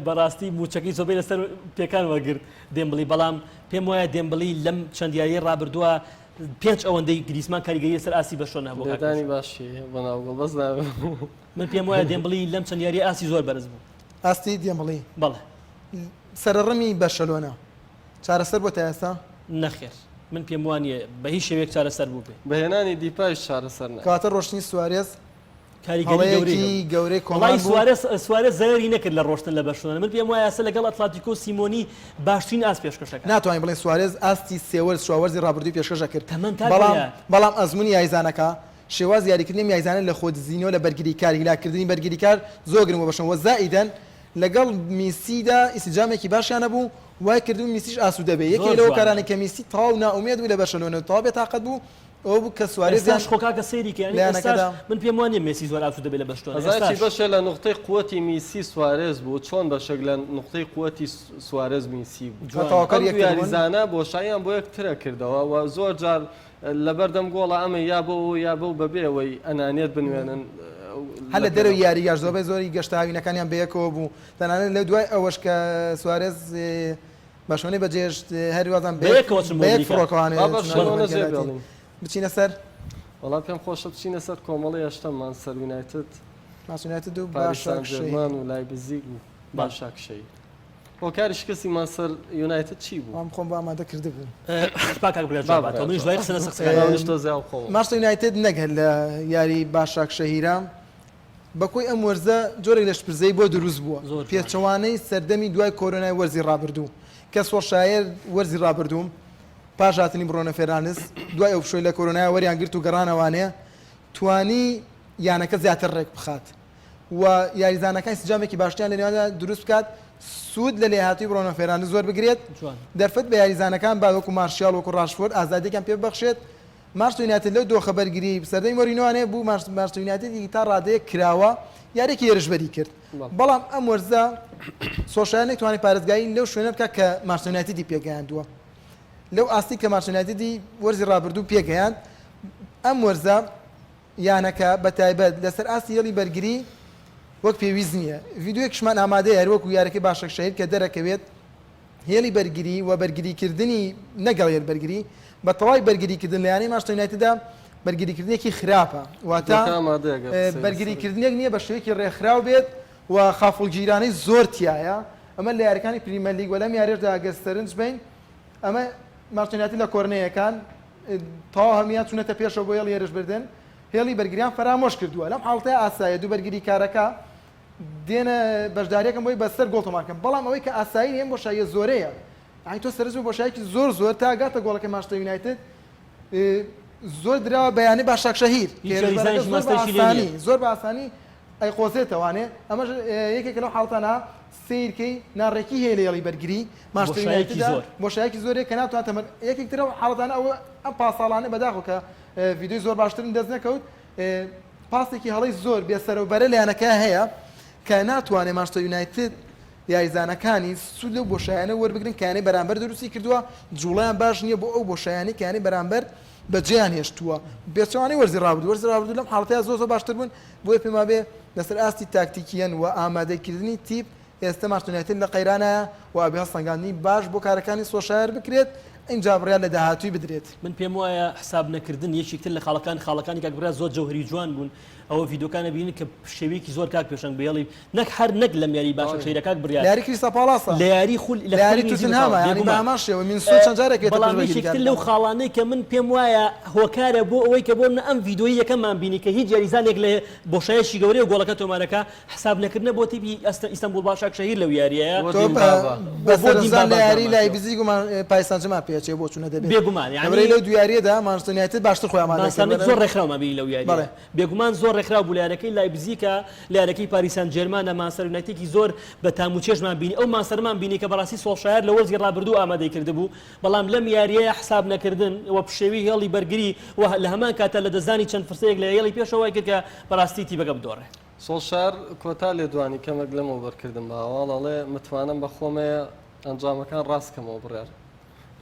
A: بەڕاستی موچەکەی زۆربەی لەسەر پێکان وەرگرت دێمبڵی بەڵام پێم وایە دێمبڵی لەم چەند یاریەی ڕابردووە پێنج ئەوەندەی گریزمان کاریگەری لەسەر ئاستی بەرشلۆنە هەبووە کاک
C: لێدانی
A: پێشەنگ.
C: باشی هەیە بۆ ناو گۆڵ بەس نابێ.
A: من پێم وایە دێمبڵی لەم چەند یاریە ئاستی زۆر بەرز بوو.
B: ئاستی دێمبڵی
A: بەڵێ.
B: سەرەڕمی بەرشەلۆنە چارەسەر بۆ تا ئێستا؟
A: نەخێر من پێم وانیە بە هیچ شێوەیەک چارەسەر بووبێ.
C: بە هێنانی دیپایش چارەسەر نابێ.
B: کەواتە ڕۆشتنی سوارێز
A: کاریگەری گەورەی
B: هەڵەیەکی
A: هەبوو.
B: گەورەی کۆمان
A: وەڵایی
B: بوو.
A: سوارێز سوارێز زەرەری نەکرد لە ڕۆشتن لە بەرشلۆنە من پێم وایە ئێستا لەگەڵ ئەتلاتیکۆ سیمۆنی باشترین ئاست پێشکەش دەکات.
B: ناتوانین بڵێین سوارێز ئاستی سێ وەرز چوار وەرزی ڕابردووی پێشکەش ئەکرد
A: تەمەن کاک
B: بەڵام
A: بڕیار.
B: بەڵام ئەزموونی یاریزانەکە شێوازی یاریکردنی ئەم یاریزانە لە خۆدزینەوە لە بەرگریکار هیلاککردنی بەرگریکار زۆر گرنگ بووە بەرشلۆنە وە زائیدەن لەگەڵ میسیدا ئینسجامێکی باشیان هەبوو وای کردبوو میسیش ئاسوودە بێ یەکێک
A: زۆر
B: لەو
A: جوانە.
B: هۆکارانەی کە میسی تەواو نائومێد بوو لە بەرشەلۆنە و تەواو بێتاقەت بوو. ئەوە بوو کە سوارێزیان
A: ئێستاش خۆ کاکە سەیری کە یانی
B: لە
A: ئێستاش
B: یانەکەدا.
A: من پێم وا نییە مێسی زۆر ئاسوودە بێ لە بەرشلۆنە
C: ئەزانی چی
A: ئێستاش.
C: بەشێ لە نوقتەی قوەتی میسی سوارێز بوو چۆن بەشێک لە نوقتەی قوەتی سوارێز میسی بوو
A: جوانە.
B: تەواوکەر
C: ئەم دوو
B: یەکتر بوون.
C: یاریزانە بۆشاییان بۆ یەکترە کردەوە و زۆر جار لەبەردەم گۆڵا ئەمە یا بەو و یا بەو بەبێ ئەوەی ئەنانیەت بنوێنن
B: هەر
C: لە
B: لە دەرەوەی
C: پێناو.
B: یاریگاش زۆربەی زۆری گەشتە هاوینەکانیان بەیەکەوە بوو تەنانەت لە دوای ئەوەش کە سوارێز بەرشلۆنەی بەجێهێشت هەر وازان
A: بەیەکەوە چون بۆ
B: بەیەک
A: ئەمریکا.
B: فڕۆکەوانێ
C: با
B: چوونە
C: بەرشلۆنە
B: ئەمریکا
C: جێ
B: لاتین.
C: بێڵین.
B: بچینە سەر
C: وەڵا پێم خۆشە بچینە سەر کۆمەڵی هەشتەم مانچستەر یونایتد،
B: مانچستەر یونایتد و
C: پاریس سان
B: باشاکشەهیر.
C: جێرمان و لایبزیگ و باشاکشەهیر. هۆکاری شکستی مانچستەر یونایتد چی بوو؟
B: وام خۆم بۆ ئامادە کردبوو.
A: با کاک بڕیار
C: با
A: جواب
C: بڕیار
A: باتەوە منیش
C: جواب.
A: دوای قسە لەسەر قسەکانی
C: با منیش تۆزێ ئاو بخۆمەوە.
B: مانچستەر یونایتد نەک هەر لە یاری باشاکشەهیرە بە کۆی ئەم وەرزە جۆرێک لە شپرزەیی بۆ دروست بووە،
A: زۆر جوانە.
B: پێچەوانەی سەردەمی دوای کۆرۆنای وەرزی ڕابردوو کە سۆڵشایەر وەرزی ڕابردوو پاش هاتنی بڕۆنۆ فێرناندز دوای ئەو پشووی لە کۆرۆنای وەریان گرت و گەڕانەوانێ توانی یانەکە زیاتر ڕێک بخات و یاریزانەکانی سجامێکی باشتریان لە نێواندا دروست بکات سوود لە لێهاتووی بڕۆنۆ فێرناندز وەربگرێت
A: جوان.
B: دەرفەت بە یاریزانەکان بات وەکو مارشیاڵ وەکو ڕاشفۆرد ئازادییەکیان پێ ببەخشێت مانچستەر یونایتد لەو دۆخە بەرگری سەردەمی مۆرینۆیانەیە بوو، مانچستەر یونایتدی تا ڕادەیەک کراوە یارییەکی هێرشبەری کرد، بەڵام ئەم وەرزە سۆڵشایەر نەیتوانی پارێزگاری لەو شوێنە بکات کە مانچستەر یونایتدی پێگەیاندووە، لەو ئاستی کە مانچستەر یونایتدی وەرزی ڕابردوو پێگەیاند، ئەم وەرزە یانەکە بە تایبەت لەسەر ئاستی هێڵی بەرگری وەک پێویست نییە. ڤیدیۆیەکیشمان ئامادەیە هەروەکو یاریەکەی باشەکشەهیر کە دەرەکەوێت، هێڵی بەرگری و بەرگریکردنی نەگەڵ هێل بەرگری، بە تەواوی بەرگریکردن لە یانەی مانچستەر یونایتددا بەرگریکردنێکی خراپە، واتە بەرگریکردنێک نییە بە شێوەیەکی ڕێکخراو بێت و خافڵگیرانەی زۆر تیایە، ئەمە لە یاریەکانی پریمەرلیگ و لەم یاریەشدا گەر سەرنج بەین ئەمە مانچستەر یونایتد لە کۆرنەیەکان تەواو هەموویان چوونەتە پێشەوە بۆ هێڵی هێرشبردن، هێڵی بەرگریان فەرامۆش کردووە، لەم حاڵەتەیا ئاساییە دوو بەرگریکارەکە دێنە بەشداریەکەم بۆی بەسەر گۆڵ تۆمار کەم بەڵام ئەوەی کە ئاسایی نیە ئەم بۆشاییە زۆرەیە یانی تۆ سەرنج بە بۆشایەکی زۆر زۆر تا گاتە گۆڵەکەی مانچستەر یونایتد زۆر دراوە بە یانەی باشاکشەهیر
A: هیچ یاریزانێکی
B: زۆر بە
A: ماستەرشی لێ
B: ئاسانی
A: نییە.
B: زۆر بە ئاسانی ئەیقۆزێتەوانێ ئەمەش یەکێکە لەو حاڵەتانە سەیرکەی ناڕێکی هەیە لە هێڵی بەرگری مانچستەر
A: بۆشایەکی
B: یونایتددا
A: زۆر.
B: بۆشایەکی زۆر هەیە کە ناتوانێت تەمەر یەکێک ترە حاڵەتانە ئەوە ئەم پاساڵانە بەداخەوە کە ڤیدیۆی زۆر باشترم دەست نەکەوت پاسێکی هەڵەی زۆر بێسەرەوبەرە لە یانەکە هەیە کە ناتوانێت مانچستەر یونایتد یاریزانەکانی سوود لەو بۆشایانە وەربگرن کە یانەی بەرامبەر دروستی کردووە، جوڵەیان باش نییە بۆ ئەو بۆشایانەی کە یانەی بەرامبەر بەجێیان هێشتووە، بێچەوانەی وەرزی رابردوو، وەرزی رابردوو لەم حاڵەتەیا زۆر زۆر باشتر بوون، بۆیە پێموابێ لەسەر ئاستی تاکتیکییەن و ئامادەکردنی تیپ ئێستە مانچستەر یونایتد لە قەیرانایە و ئەبێ هەڵسەنگاندنی باش بۆ کارەکانی سۆڵشایەر بکرێت ئینجا بڕیار لە داهاتووی بدرێت.
A: من پێم وایە حساب نەکردن یەکێک تر لە خاڵەکان خاڵەکانی کاک برا زۆر جەوهەری جوان بوون ئەوە ڤیدۆکانە بینن کە شێوەیەکی زۆر کاک پێشەنگ بێڵی نەک هەر نەک لەم یاری باشە شەیرە کاک بڕیار
B: لە یاری کریستاڵ پاڵاسە
A: لە یاری خول لە
B: لە یاری
A: خولی
B: توتنهامە
A: نیزیک
B: یانی بە
A: بێگومان
B: هەمان شێوە مینسۆ چەند جارێک هێتە پێش
A: بەڵام یەکێک تر
B: بەرگریکارەکان.
A: لەو خاڵانەی کە من پێم وایە هۆکارە بۆ ئەوەی کە بۆ من ئەم ڤیدۆیی یەکەممان بینی کە هیچ یاریزانێک لە بۆشایەکی گەورەیە گۆڵەکە تۆمارەکە حساب نەکردنە بۆ تیپی ئیستەنبوڵ باشاکشەهیر لەو یارییەیە
C: بۆ
B: تۆ
C: دیمبابا.
B: بە
A: و بۆ
B: سەرنجدان لە
A: دیمبابا
B: یاری
A: داماتەوە.
B: لایبزیگ و پاریس سانجێرمان پێچێ بۆ چوونە دەبێت.
A: بێگومان
B: لەبەرئەوەی
A: یانی
B: لەو دوو یارییەدا مانچستەر یونایتد باشتر خۆی ئامادە کرد.
A: مانچستەر یونایتد زۆر ڕێکخراومان بینی لەو یارییە.
B: بەڵێ.
A: بێگومان زۆر ڕێکخراو بوو لە یاریەکەی لایبزیکا لە یاریەکەی پاریس سان جێرمانە مانچستەر یونایتدێکی زۆر بە تام و چێژمان بینی ئەو مانچستەرمان بینی کە بەڕاستی سۆڵشایەر لە وەرزی ڕابردوو ئامادەی کردبوو بەڵام لەم یارییەیا حساب نەکردن و پشێوی هێڵی بەرگری و لە هەمان کاتا لەدەستدانی چەند فرسەیەک لە هێڵی پێشەوە وای کرد کە بەڕاستی تیپەکە بدۆڕێ.
C: سۆڵشار کۆتا لێدوانی کەمێک لەمەوبەر کردم بە هەواڵ ئەڵێ متمانەم بە خۆم هەیە ئەنجامەکان ڕاست کەمەوە بڕیار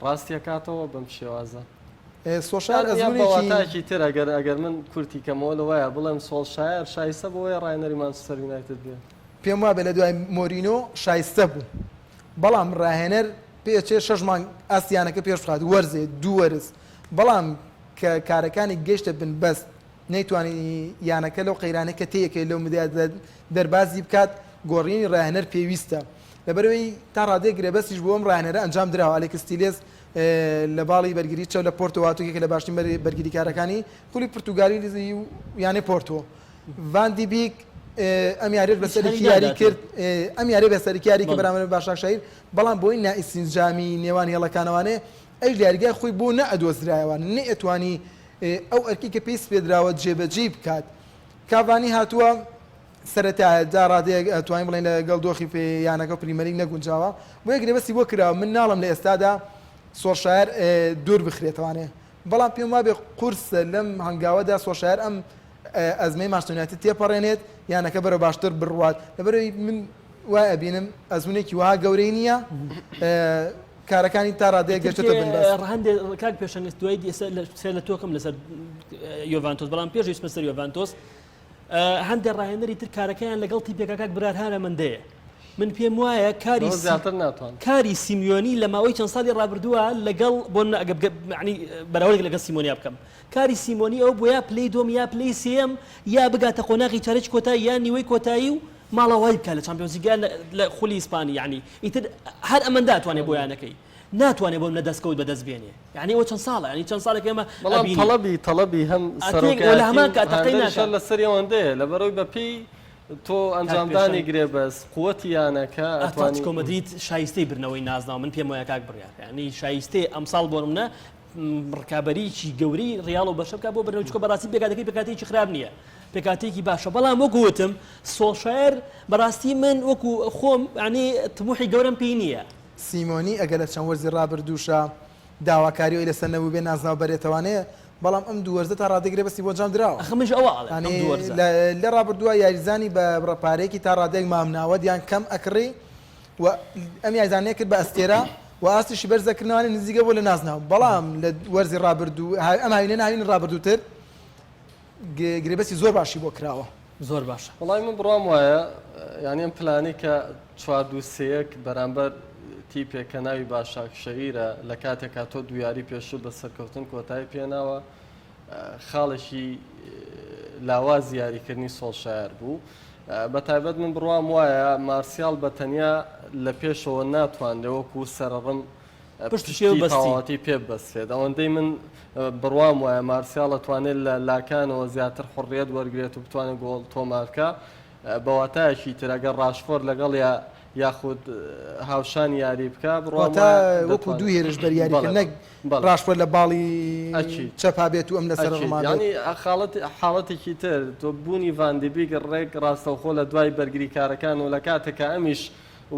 C: ڕاستی ئەکاتەوە بەم شێوازە.
B: سۆڵشار
C: یان بە
B: ئەزموونێکی.
C: واتایەکی تر ئەگەر ئەگەر من کورتی کەمەوە لەوەیە بڵێم سۆڵشایەر شایستە بەوەیە ڕاهێنەری مانچستەر یونایتد بێ.
B: پێم وابێ لە دوای مۆرینۆ شایستە بوو بەڵام ڕاهێنەر پێچێ شەش مانگ ئاستی یانەکە پێش بخات وەرزێ دوو وەرز بەڵام کە کارەکانی گەیشتە بنبەست نەیتوانی یانەکە لەو قەیرانەی کە تێیەکەوێت لەو مدەیە دەربازی بکات، گۆڕینی راهێنەر پێویستە. لەبەرئەوەی تا رادەیەک گرێبەستیش بۆ ئەم راهێنەرە ئەنجام دراوە، ئەلێکس تیلێس لە باڵی بەرگری چەو لە پۆرتۆ هاتووە، یەکێکە لە باشترین بەرگریکارەکانی خولی پرتوگالی و یانەی پۆرتۆ. ڤان دی بیک ئەم یاریەش بە سەرەکی یاری کرد، ئەم یاریە بە سەرەکی یاری کرد بەرامبەر باشاکشاهیر، بەڵام بۆی نائیسنجامی نێوان هێڵەکانەوانێ ئەویش لە یاریگای خۆی بۆ نەئەدۆزرایەوە، نەیئەتوانی ئەو ئەرکەی کە پێی سپێدراوە جێبەجێی بکات. کاڤانی هاتووە سەرەتایە تا ڕادەیەک ئەتوانین بڵێین لەگەڵ دۆخی یانەکە و پریمەرلیگ نەگونجاوە، بۆیە گرێبەستی بۆ کراوە. من ناڵێم لە ئێستادا سۆڵشایەر دوور بخرێتەوانێ، بەڵام پێم وابێ قورسە لەم هەنگاوەدا سۆشایەر ئەم ئەزمەی مانچستەر یونایتد تێپەڕێنێت یانەکە بەرەو باشتر بڕوات لەبەرئەوەی من وای ئەبینم ئەزمونێکی وەها گەورەی نییە کارەکانی تا ڕادەیەک گەشتێتە بنبەست.
A: هەندێک کاک پێشەنگ دوای ئێستا لە تۆکەم لەسەر یۆڤانتۆس بەڵام پێش ئیسمە سەر یۆڤانتۆس هەندێک ڕاهێنەری تر کارەکەیان لەگەڵ تیپێکا کاک برار هارەمەندەیە من پێم وایە کاری
C: زیاتر ناتوان
A: کاری سیمیۆنی لە ماوەی چەند ساڵی ڕابردووە لەگەڵ بۆ بەراورد لەگەڵ سیمۆنیا بکەم کاری سیمۆنی ئەو بۆ یا پلەی دووەم یا پلەی سێیەم یا بگاتە قۆناغی چارەکی کۆتایی یا نیوەی کۆتایی و ماڵاوایی بکات لە چامپیۆنزلیگ یان لە خولی ئیسپانی یعنی ئیتر هەر ئەمەندە ئەتوانێ بۆ یانەکەی ناتوانێ بۆ منە دەستکەوت بەدەست بێنێ یعنی ئەوە چەند ساڵە یعنی چەند ساڵێک ئێمە
C: بەڵام
A: ئەبینین.
C: تەڵەبی تەڵەبی هەم
A: ئەتێک
C: سەرۆکایەتی
A: لە هەمان
C: و
A: کات تەقەی
C: هاندەریشە
A: ناکات.
C: لەسەری ئەوەندەیە لەبەرئەوەی بەپێی تۆ ئەنجامدانی
A: پێشەنگ.
C: گرێبەست قوتی یانەکە ئەتوانی
A: ئەتلەتیکۆ مەدرید شایستەی بردنەوەی نازناو من پێم وایە کاک بڕیار یعنی شایستەی ئەمساڵ بۆ نمونە ڕکابەریی گەورەی ڕیاڵ و بەرشە بکات بۆ بردنەوە چونکە بەڕاستی پێکهاتەکەی پێکهاتەیەکی خراپ نییە پێکهاتەیەکی باشە بەڵام وەکو وتم سۆڵشایەر بەڕاستی من وەکو خۆم یعنی تموحی گەورەم پێی نییە.
B: سیمۆنی ئەگەر لە چەند وەرزی ڕابردووشا داواکاری ئەوی لەسەر نەبووبێ نازناو بەرێتەوانێ بەڵام ئەم دوو وەرزە تا ڕادەیەک گرێبەستی بۆ ئەنجام دراوە.
A: ئەخە منیش ئەوە ئەڵێم ئەم
B: یانی
A: دوو وەرزە.
B: لە ڕابردووە یاریزانی بە بڕە پارەیەکی تا ڕادەیەک مامناوەند یان کەم ئەکڕی و ئەم یاریزانەیە کرد بە ئەستێرە و ئاستیشی بەرزەکردنەوانی نزیکە بۆ لە نازناو بەڵام لە وەرزی ڕابردوو ئەم هاوینە ناوین ڕابردووتر گرێبەستی زۆر باشی بۆ کراوە.
A: زۆر باشە.
C: وەڵای من بڕوام وایە یانی ئەم پلانەی کە چوار دوو سێ یەک بەرامبەر تیپێک کە ناوی باشاک شەهیرە لە کاتێکا تۆ دوو یاری پێشوو بە سەرکەوتن کۆتایی پێناوە خاڵێکی لاوازی یاریکردنی سۆڵشایەر بوو بە تایبەت من بڕوام وایە مارسیاڵ بە تەنیا لە پێشەوە ناتوانرێ وەکو سەرڕم
A: پشتی پێ
C: پشتی
A: بەستی.
C: تەواوەتی پێ ببەسترێت ئەوەندەی من بڕوام وایە مارسیاڵ ئەتوانێت لە لاکانەوە زیاتر حڕیەت وەرگێت و بتوانێت گۆڵ تۆمارکە بە واتایەکی تر ئەگەر ڕاشفۆرد لەگەڵ یا یاخود هاوشانی یاری بکە بڕوام
B: واتە
C: وایە
B: وەکو
C: دەتوانێت.
B: دوو هێرشبەر یاری
C: بەڵێ،
B: کرد نەک
C: بەڵێ.
B: ڕاشفۆرد لە باڵی
C: ئەکید.
B: چەپا بێت و ئەم لەسەر
C: ئەکید.
B: ڕما بێت.
C: یانی حاڵەت حاڵەتێکی تر تۆ بوونی ڤان دیبیک ڕێک ڕاستەوخۆ لە دوای بەرگریکارەکان و لە کاتێکا ئەمیش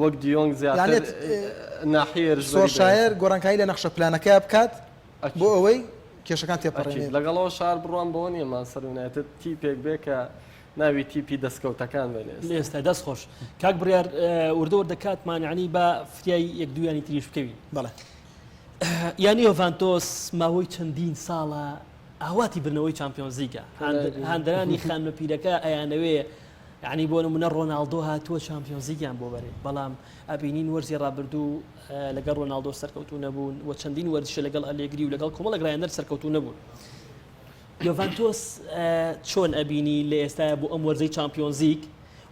C: وەک دیۆنگ زیاتر
B: یانێت
C: ناحیە هێرشبەری
B: سۆڵشایەر
C: بەهێزە.
B: گۆڕانکاری لە نەخشە پلانەکەیا بکات بۆ
C: ئەکید.
B: ئەوەی کێشەکان
C: ئەکید.
B: تێپەڕێنێت.
C: لەگەڵ ئەوەش هەر بڕوام بەوە نییە مانچستەر یونایتد تیپێک بێ کە ناوی تیپی دەستکەوتەکان بێ لە
A: لە
C: ئێستا.
A: ئێستا دەست خۆش کاک بڕیار وردە وردە کاتمان یعنی با فریای یەک دوویانی تریش بکەوین.
B: بەڵێ.
A: یانی یۆڤانتۆس ماوەی چەندین ساڵە ئاواتی بردنەوەی چامپیۆنزلیگە هاندەرانی خانمە پیرەکە ئەیانەوێ یعنی بۆ نمونە ڕۆناڵدۆ هاتووە چامپیۆنزلیگیان بۆ بەرێ بەڵام ئەبینین وەرزی ڕابردوو لەگەڵ ڕۆناڵدۆ سەرکەوتوو نەبوون و چەندین وەرزشە لەگەڵ ئەلێگری و لەگەڵ کۆمەڵێک ڕاهێنەر سەرکەوتوو نەبوون. یۆڤانتۆس چۆن ئەبینی لە ئێستایا بۆ ئەم وەرزەی چامپیۆنزیگ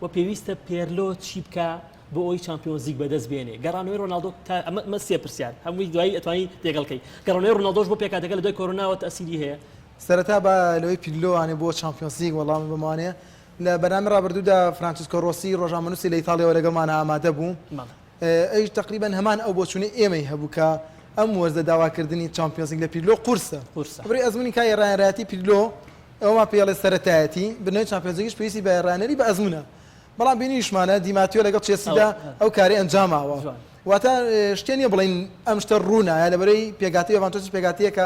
A: و پێویستە پێرلۆ چی بکا بۆ ئەوەی چامپیۆنزیگ بەدەست بێنێ گەڕانەوەی ڕۆناڵدۆ تا ئەمە ئەمە سێ پرسیار هەمووی دوایی ئەتوانی تێگەڵکەی گەڕانەوەی ڕۆناڵدۆش بۆ پێکهاتەکە لە دوای کۆرۆناوە تەسیری هەیە
B: سەرەتا با لەوەی پیرلۆ ئانێ بۆ چامپیۆنزلیگ وەڵام بمانێ لە بەرنامەی ڕابردوودا فرانچیسکۆ ڕۆسی ڕۆژنامەنووسی لە ئیتاڵیەوە لەگەڵمان ئامادە بوو ئەویش تەقریبەن هەمان ئەو بۆچوونەی ئێمەی هەبوو کە ئەم وەرزە داواکردنی چامپیۆنزلیگ لە پیرلۆ قورسە.
A: قورسە.
B: بەبڕی ئەزموونی کاری ڕاهێنەرایەتی پیرلۆ ئەوەمان پێ ئەڵێ سەرەتایەتی، بردنەوەی چامپیۆنزلیگیش پێویستی بە ڕاهێنەری بە ئەزموونە. بەڵام بینیشمانە دیماتیۆ لەگەڵ چێلسیدا ئەو کارەی ئەنجاماوە. واتە شتێ نییە بڵێین ئەم شتە ڕوونە لەبەرەی پێکهاتەی یۆڤانتۆسیش پێکهاتەیەکە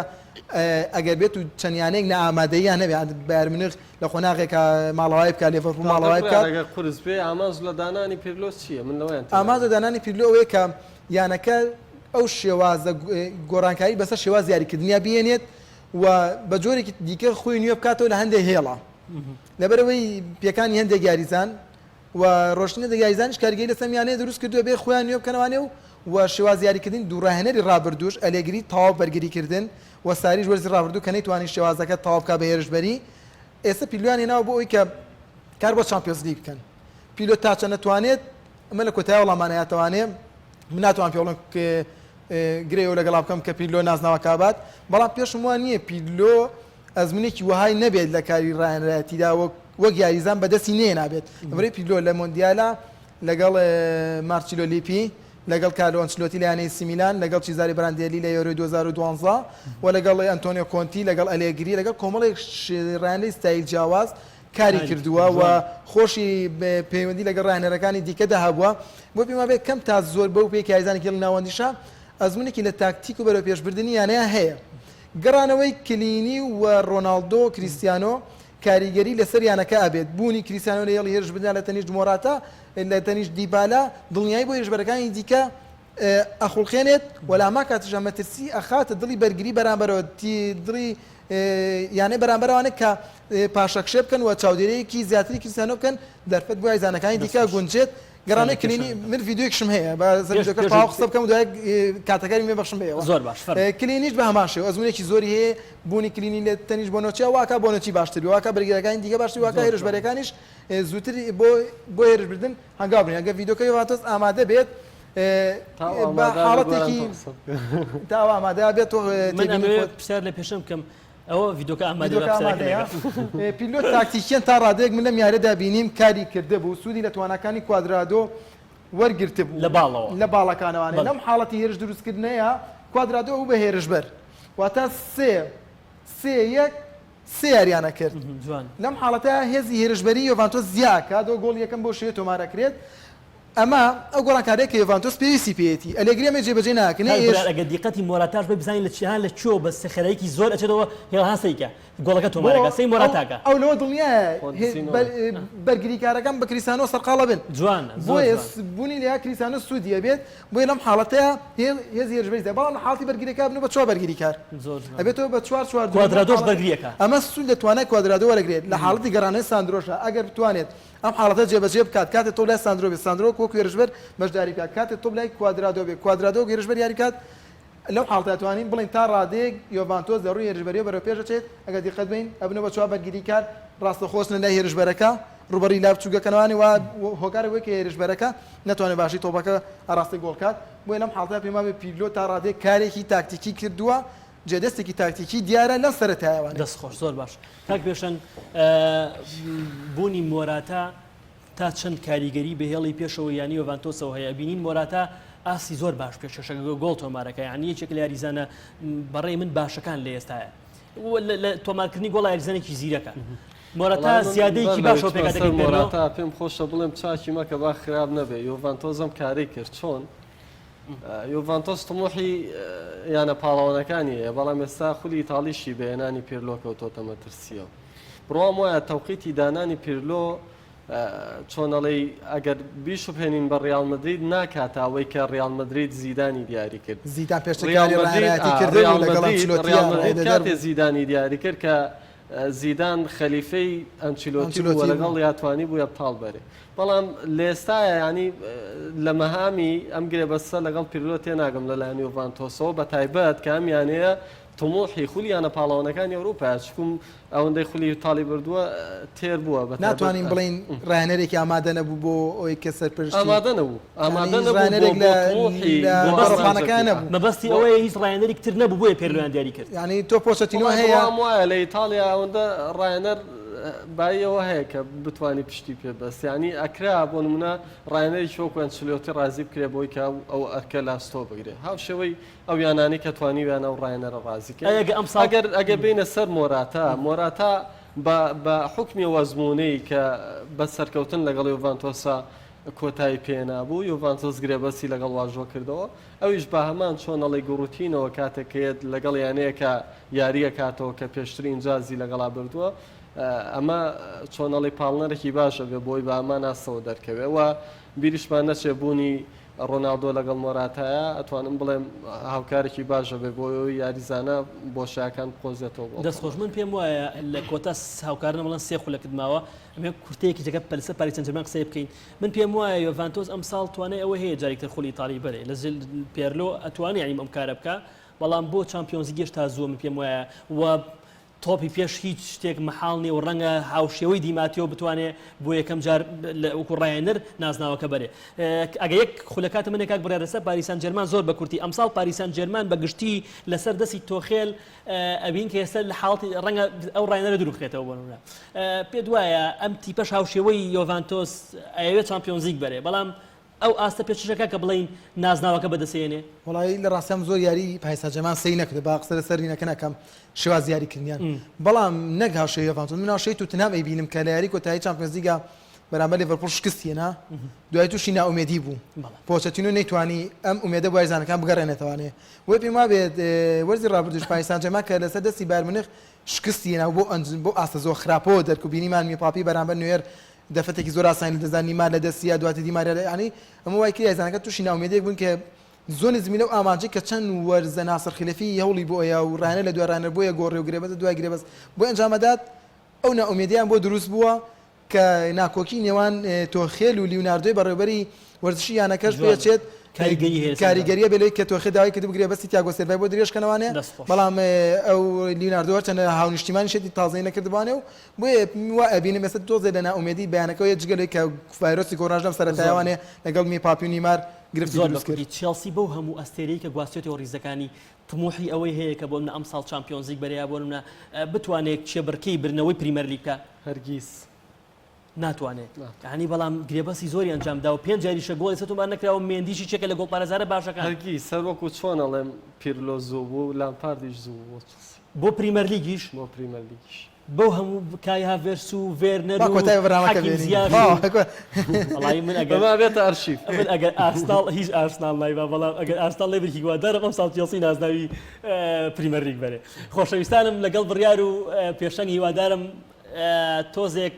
B: ئەگەر بێت و چەند یانەیەک نائامادەییان هەبێ بایرن میونخ لە قۆناغێکا ماڵەوای بکات لێڤەرپوڵ ماڵەوای بکات.
C: ئەگەر قورس بێ ئامانج لە دانانی پیرلۆ چییە؟ من لەوەیان تێناگەم.
B: ئامانج لە دانانی پیرلۆ ئەوەیە کە یانەکە ئەو شێوازە گۆڕانکاری بەسەر شێوازی یاریکردنیا بهێنێت و بە جۆرێکی دیکە خۆی نوێ بکاتەوە لە هەندێک هێڵە لەبەرئەوەی پێکانی هەندێک یاریزان و ڕۆشتنی هەندێک یاریزانیش کاریگەری لەسەر ئەم یانەیە دروست کردووە بێ خۆیان نوێ بکەنەوانێ و و شێوازی یاریکردنی دوو ڕاهێنەری ڕابردووش ئەلێگری تەواو بەرگریکردن و ساریش وەرزی ڕابردوو کە نەیتوانی شێوازەکە تەواو بکات بە هێرشبەری ئێستا پیرلۆیان هێناوە بۆ ئەوەی کە کار بۆ چامپیۆنزلیگ بکەن پیرلۆ تا چەند نەتوانێت ئەمە لە کۆتایی وەڵامانە یاتەوانێ من ناتوانم پێ بڵێم گرێ لەگەڵا بکەم کە پیرلۆ نازناوەکە بات بەڵام پێشم وان نییە پیرلۆ ئەزمونێکی وەهای نەبێت لە کاری ڕاهێنەرایەتیدا وەک وەک یاریزان بەدەستی نێنابێت لەبەرئەوەی پیرلۆ لە مۆندیالا لەگەڵ مارچیلۆ لیپی، لەگەڵ کارلۆ ئەنچلۆتی لە یانەی ئەسی میلان، لەگەڵ چیزاری براندێلی لە یۆرۆی 2012 و لەگەڵ ئەنتۆنیۆ کۆنتی، لەگەڵ ئەلێگری، لەگەڵ کۆمەڵێک ڕاهێنەری ستایل جیاواز کاری کردووە و خۆشی پەیوەندی لەگەڵ ڕاهێنەرەکانی دیکەدا هەبووە. بۆ پێم وابێت کەم تا زۆر بەو پێی کە یاریزانێکی ناوەندیشە ئەزموونێکی لە تاکتیک و بەرەوپێشبردنی یانەیە هەیە. گەڕانەوەی کلینی و ڕۆناڵدۆ کریستیانۆ کاریگەری لەسەر یانەکە ئەبێت، بوونی کریستیانۆ لە هێڵی هێرشبردندا لە تەنیشت مۆراتا لە تەنیشت دیبالا دڵنیایی بۆ هێرشبەرەکانی دیکە ئەخوڵقێنێت و لە هەمان کاتیشدا مەترسی ئەخاتە دڵی بەرگری بەرامبەرەوە دڵی یانەی بەرامبەرەوانە کە پاشەکشێ بکەن و چاودێرییەکی زیاتری کریستیانۆ بکەن دەرفەت بۆ یاریزانەکانی دیکە گونجێت. گەڕانەوەی کلینی من ڤیدیۆیەکشم هەیە بە سەر ڤیدیۆکەش تەواو قسە بکەم و دوای کاتەکانی مێ بەخشم بە ئێوە.
A: زۆر باش فەرموو.
B: کلینیش بە هەمان شێوە ئەزموونێکی زۆری هەیە بوونی کلینی لە تەنیشت بۆنۆچیا واکا بۆنۆچی باشتر بێ واکا بەرگرییەکانی دیکە باشتر واکا هێرشبەرەکانیش زووتر بۆ بۆ هێرشبردن هەنگاو بنێن ئەگەر ڤیدیۆکە یۆڤانتۆس ئامادە بێت بە حاڵەتێکی تا ئەو ئامادە بێت تۆ
A: من ئەمەوێ پرسیار لە پێشەنگ بکەم ئەوە ڤیدۆکە ئامادەیە با پرسیارەکە لێکەم.
B: پیرلۆ تاکتیکیەن تا ڕادەیەک من لەم یاریەدا بینیم کاری کردبوو سوودی لە تواناکانی کوادرادۆ وەرگرتبوو
A: لە باڵەوە
B: لە باڵەکانەوانێ لەم حاڵەتی هێرش دروستکردنەیە کوادرادۆ بوو بە هێرشبەر واتە سێ سێ یەک سێ یاریانە کرد
A: جوان
B: لەم حاڵەتە هێزی هێرشبەری یۆڤانتۆس زیاکات و گۆڵی یەکەم بەو شێوەیە تۆمارەکرێت ئەمە ئەو گۆڕانکارییە کە یۆڤانتۆس پێویستی پێیەتی، ئەلێگری ئەمەی جێبەجێ ناکرد، نە
A: کاک
B: ئێش.
A: برار ئەگەر دیقەتی مۆراتاش بەی بزانین لە چیان لە کوێوە بە خێراییەکی زۆر ئەچێتەوە هێڵ ها سەیکە گۆڵەکە
B: بۆ
A: تۆمارەکە سەی
B: ئەو
A: مۆراتاکە.
B: ئەو لەوە دڵنیایە
C: خۆ
B: هێ
C: دزینەوە.
B: بەر بەرگریکارەکان بە کریستیانۆ سەرقاڵ ئەبن
A: جوانە زۆر
B: بۆیە
A: جوان.
B: بوونی لیا کریستیانۆ سوودی ئەبێت بۆیە لەم حاڵەتەیا هێڵ هێزی هێرشبەری زیاد بەڵام لە حاڵەتی بەرگریەکە ئەبنەوە بە چوار بەرگریکار
A: زۆر جوان.
B: ئەبێتەوە بە چوار چوار دوو لەم
A: کوادرادۆش
B: حاڵەتە
A: بەرگری ئەکا.
B: ئەمە سوود لە توانای کوادرادۆ وەرەگرێت لە حاڵەتی گەڕانەوەی ساندرۆشا ئەگەر بتوانێت ئەم حاڵەتە جێبەجێ بکات کاتێ تۆپ لای ساندرۆ بێت ساندرۆ وەکو هێرشبەر بەشداری بکات کاتێ تۆپ لای کوادرادۆ بێت کوادرادۆ وەک هێرشبەر یاری بکات لەو حاڵەتە توانین بڵێین تا ڕادەیەک یۆڤانتۆس لە ڕووی هێرشبەریەوە بەرەو پێش دەچێت ئەگەر دیقەت بەین ئەبنەوە بە چوار بەرگریکار ڕاستەوخۆ ئەچنە لای هێرشبەرەکە ڕووبەڕووی لا بچووکەکەنەوانی و هۆکارێک بۆی کە هێرشبەرەکە نەتوانێت باشی تۆپەکە ئاراستەی گۆڵ کات بۆیە لەم حاڵەتە پێم وابێ پیرلۆ تا ڕادەیەک کارێکی تاکتیکی کردووە جێدەستێکی تاکتیکی دیارە لەم سەرەتایەوە.
A: دەست خۆش زۆر باش کاک پێشەنگ بوونی مۆراتا تا چەند کاریگەری بە هێڵی پێشەوە یانی یۆڤانتۆسەوە هەیە بینین مۆراتا ئاستی زۆر باش پێشکەشە گۆڵ تۆمارەکە یعنی یەکێک لە یاریزانە بەڕێی من باشەکان لە ئێستاە لە تۆمارکردنی گۆڵ یاریزانێکی زیرەکە مۆراتا زیادەیەکی باشەوە پێکاتەکەی
C: مۆراتا پێم خۆشە بڵێم چاکی مەکە با خراپ نەبێ یۆڤانتۆزم کاری کرد چۆن یوڤانتۆس تموحی یانە پاڵەوانەکانی هەیە، بەڵام ئێستا خولی ئیتاڵیشی بە هێنانی پیرلۆ کەوتۆتە مەترسییەوە. بڕوام وایە تەوقیتی دانانی پیرلۆ چۆن ئەڵێی ئەگەر بیشوبهێنین بە ڕیاڵ مەدرید ناکاتە ئەوەی کە ڕیاڵ مەدرید زیدانی دیاری کرد.
B: زیدان پێشتر کاری ڕاهێنەرایەتی کردبوو لەگەڵ ئەنچلۆتییە ڕاهێنەر
C: کاتێ زیدانی دیاری کرد کە زیدان خەلیفەی ئەنچلۆتی بوو و لەگەڵ یا توانیبوویە پاڵ بەرێ. بەڵام لە ئێستایا یانی لە مەهامی ئەم گرێبەستە لەگەڵ پیرلۆ تێناگەم لەلایەن یۆڤانتۆسەوە بە تایبەت کە ئەم یانەیە تموحی خولی یانە پاڵەوانەکانی ئەوروپایە چکم ئەوەندەی خولی ئیتاڵی بردووە تێر بووە بە تایبەت
B: ناتوانین بڵێین ڕاهێنەرێکی ئامادە نەبوو بۆ ئەوەی کە سەرپەرشتی
C: ئامادە نەبوو ئامادە
B: یانی
C: نەبوو بۆ
B: ڕاهێنەرێک
C: بۆ
B: لە
C: تموحی
B: لە
C: بۆ
B: گۆڕەپانەکە
C: ئامانجەکەی
B: نەبوو.
A: مەبەستی ئەوەیە هیچ ڕاهێنەریک تر نەبوو بۆیە پێرلۆیان دیاری کرد.
B: یانی تۆ پۆچەتینۆ
C: وەڵای
B: هەیە.
C: بڕوام وایە لە ئیتاڵیا ئەوەندە ڕاهێنەر بایی ئەوە هەیە کە بتوانی پشتی پێ بەستی یانی ئەکرا بۆ نمونە ڕاهێنەرێکی وەکو ئەنچلۆتی ڕازی بکرێ بۆی کە ئەو ئەرکە لە ئەستۆ بگرێ هاوشێوەی ئەو یانانەی کە توانیویانە ئەو ڕاهێنەرە ڕازی کەن
A: ئەی ئەگەر ئەمساڵ
C: ئەگەر ئەگەر بێینە سەر مۆراتا مۆراتا بە بە حوکمی ئەو ئەزموونەی کە بە سەرکەوتن لەگەڵ یۆڤانتۆسا کۆتایی پێنابوو یۆڤانتۆس گرێبەستی لەگەڵ واژۆ کردەوە ئەویش بە هەمان چۆن ئەڵێی گوڕوتینەوە کاتێک کە یەت لەگەڵ یانەیەکا یاری ئەکاتەوە کە پێشتر ئینجازی لەگەڵا بردووە ئەمە چۆن ئەڵێی پاڵنەرێکی باش ئەبێ بۆی بە هەمان ئاستەوە دەرکەوێ و بیریشمان نەچێ بوونی ڕۆناڵدۆ لەگەڵ مۆراتایە ئەتوانم بڵێم هاوکارێکی باش ئەبێ بۆ ئەوەی یاریزانە بۆشایەکان بقۆزێتەوە بۆ
A: دەست خۆش من پێم وایە لە کۆتا هاوکارنە بڵێن سێ خولەکت ماوە ئەمێ کورتەیەکی جەکە پەلسە پاریس سانجێرمان قسەی بکەین من پێم وایە یۆڤانتۆس ئەمساڵ توانای ئەوەی هەیە جارێکی تر خولی ئیتاڵی بەرێ لە زل پێرلۆ ئەتوانێ یانی ئەم کارە بکا بەڵام بۆ چامپیۆنزلیگ هێشتا زووە من پێم وایە و تۆپی پێش هیچ شتێک مەحاڵ نییە و ڕەنگە هاوشێوەی دیماتیۆ بتوانێ بۆ یەکەم جار وەکو ڕاهێنەر نازناوەکە بەرێ ئەگە یەک خولەکاتە منێ کاک بڕیار لەسەر پاریسان جێرمان زۆر بە کورتی ئەمساڵ پاریسان جێرمان بە گشتی لەسەر دەستی تۆخێل ئەبین کە ئێستا لە حاڵەتی ڕەنگە ئەو ڕاهێنەرە دوور بخرێتەوە بۆ نمونە پێت وایە ئەم تیپەش هاوشێوەی یۆڤانتۆس ئەیەوێت چامپیۆنزلیگ بەرێ بەڵام ئەو ئاستە پێچشەکە کە بڵێین نازناوەکە بەدەستێنێ؟
B: وەڵایی لە ڕاستیا من زۆر یاری پاریس سانجێرمان سەیر نەکردوە با قسە لەسەر یانەکە نەکەم شێوازی یاری کردنیان بەڵام نەک هاوشێوەی یۆڤانتۆس من هاوشێوەی توتنهام ئەیبینم کە لە یاری کۆتایی چامپیۆنزلیگا. بەرامبەر لیڤەرپوڵ شکستی هێنا دوای تووشی نائومێدی بوو پۆچەتینۆ نەیتوانی ئەم ئومێدە بۆ یاریزانەکان بگەڕێنێتەوانێ بۆیە پێم وابێت وەرزی ڕابردووش پاریس سانجێرمان کە لەسەر دەستی بایرن مونخ شکستی هێنا و بۆ بۆ ئاستە زۆر خراپەوە دەرکەوت بینیمان مباپی بەرامبەر نوێر دەرفەتێکی زۆر ئاسانی لەدەستدا نیمار لەدەستیا دواتر دیماریا یانی ئەمە وای کرد یاریزانەکان تووشی نائومێدیەک بوون کە زۆر نزمی لەو ئامانجەی کە چەند وەرزە ناسڕ خلێفی هەوڵی بۆ ئەیا و ڕاهێنەر لە دوای ڕاهێنەر بۆیە گۆڕێ و گرێبەست لە دوای گرێبەست بۆی ئەنجامەدات ئەو نائومێدیەیان بۆ دروست بووە کە ناکۆکی نێوان تۆخێل و لیوناردۆی بەڕێوەبەری وەرزشی یانەکەش
A: جوان
B: پێچێت
A: کاریگەری هەیە لەسەر
B: کاریگەریە بێ لەوەی کە تۆخێل داوای کردبوو گرێبەستی تیاگۆ سێلڤای بۆ درێژ کەنەوانێ
A: دەست خۆش.
B: بەڵام ئەو لیوناردۆ هەرچەندە هاونیشتیمانیشێتی تازەی نەکردبوانێ و بۆیە وا ئەبینم ئێستا تۆزێ لە نائومێدی بەیانەکەوەیە جگە لەوەی کە ڤایرۆسی کۆرۆناش لەم
A: زۆر
B: سەرەتایەوانێ لەگەڵ میپاپی و نیمار گرفتی
A: زۆر بە
B: دروست کرد.
A: کوردی چێڵسی بەو هەموو ئەستێرەی کە گواستوێتەوە ڕیزەکانی تموحی ئەوەی هەیە کە بۆنمونە ئەمساڵ چامپیۆنزلیگ بەرێ یا بۆنمونە بتوانێت کێبڕکێی بردنەوەی پریمەرلیگ بکا؟
C: هەرگیز.
A: ناتوانێت یانی بەڵام گرێبەستی زۆری ئەنجام داوە پێنج یاریشە گۆڵی سەر تۆمار نەکراوە مێندیش یەکێکە لە گۆڵپارێزارە باشەکان.
C: هەرگیز هەر وەکو چۆن ئەڵێم پیرلۆ زوو بوو لامپاردیش زوو بوو بۆ چڵسی.
A: بۆ پریمەرلیگیش؟
C: بۆ پریمەرلیگیش.
A: بەو هەموو کای هاڤێرس و ڤێرنەر
B: با
A: و
B: کۆتای بەرنامەکە
A: حەکیم
B: بێنین.
A: زیاش و
B: با
A: وەڵایی من ئەگەر
C: بەما بێتە ئەرشیف.
A: من ئەگەر ئارسناڵ هیچ ئارسناڵ نایبا بەڵام ئەگەر ئارسناڵ نەیبرد هیوادارم ئەمساڵ چێڵسی نازناوی پریمەرلیگ بەرێ. خۆشەویستانم لەگەڵ بڕیار و پێشەنگ هیوادارم تۆزێک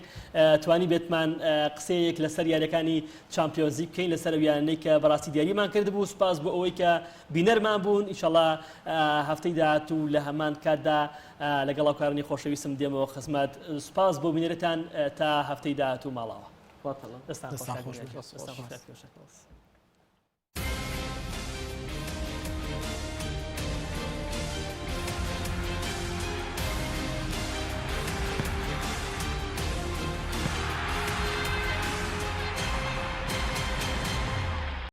A: توانیبێتمان قسەیەک لەسەر یاریەکانی چامپیۆنزلیگ بکەین لەسەر ئەو یانەی کە بەڕاستی دیاریمان کردبوو سوپاس بۆ ئەوەی کە بینەرمان بوون ئیشەڵا هەفتەی داهاتوو لە هەمان کاتدا لەگەڵ هاوکارانی خۆشەویستم دێمەوە خزمەت سوپاس بۆ بینەرتان تا هەفتەی داهاتوو ماڵاوە دەستان
B: دەستان
A: خۆش
B: خۆش بێت.
A: دەستان خۆش.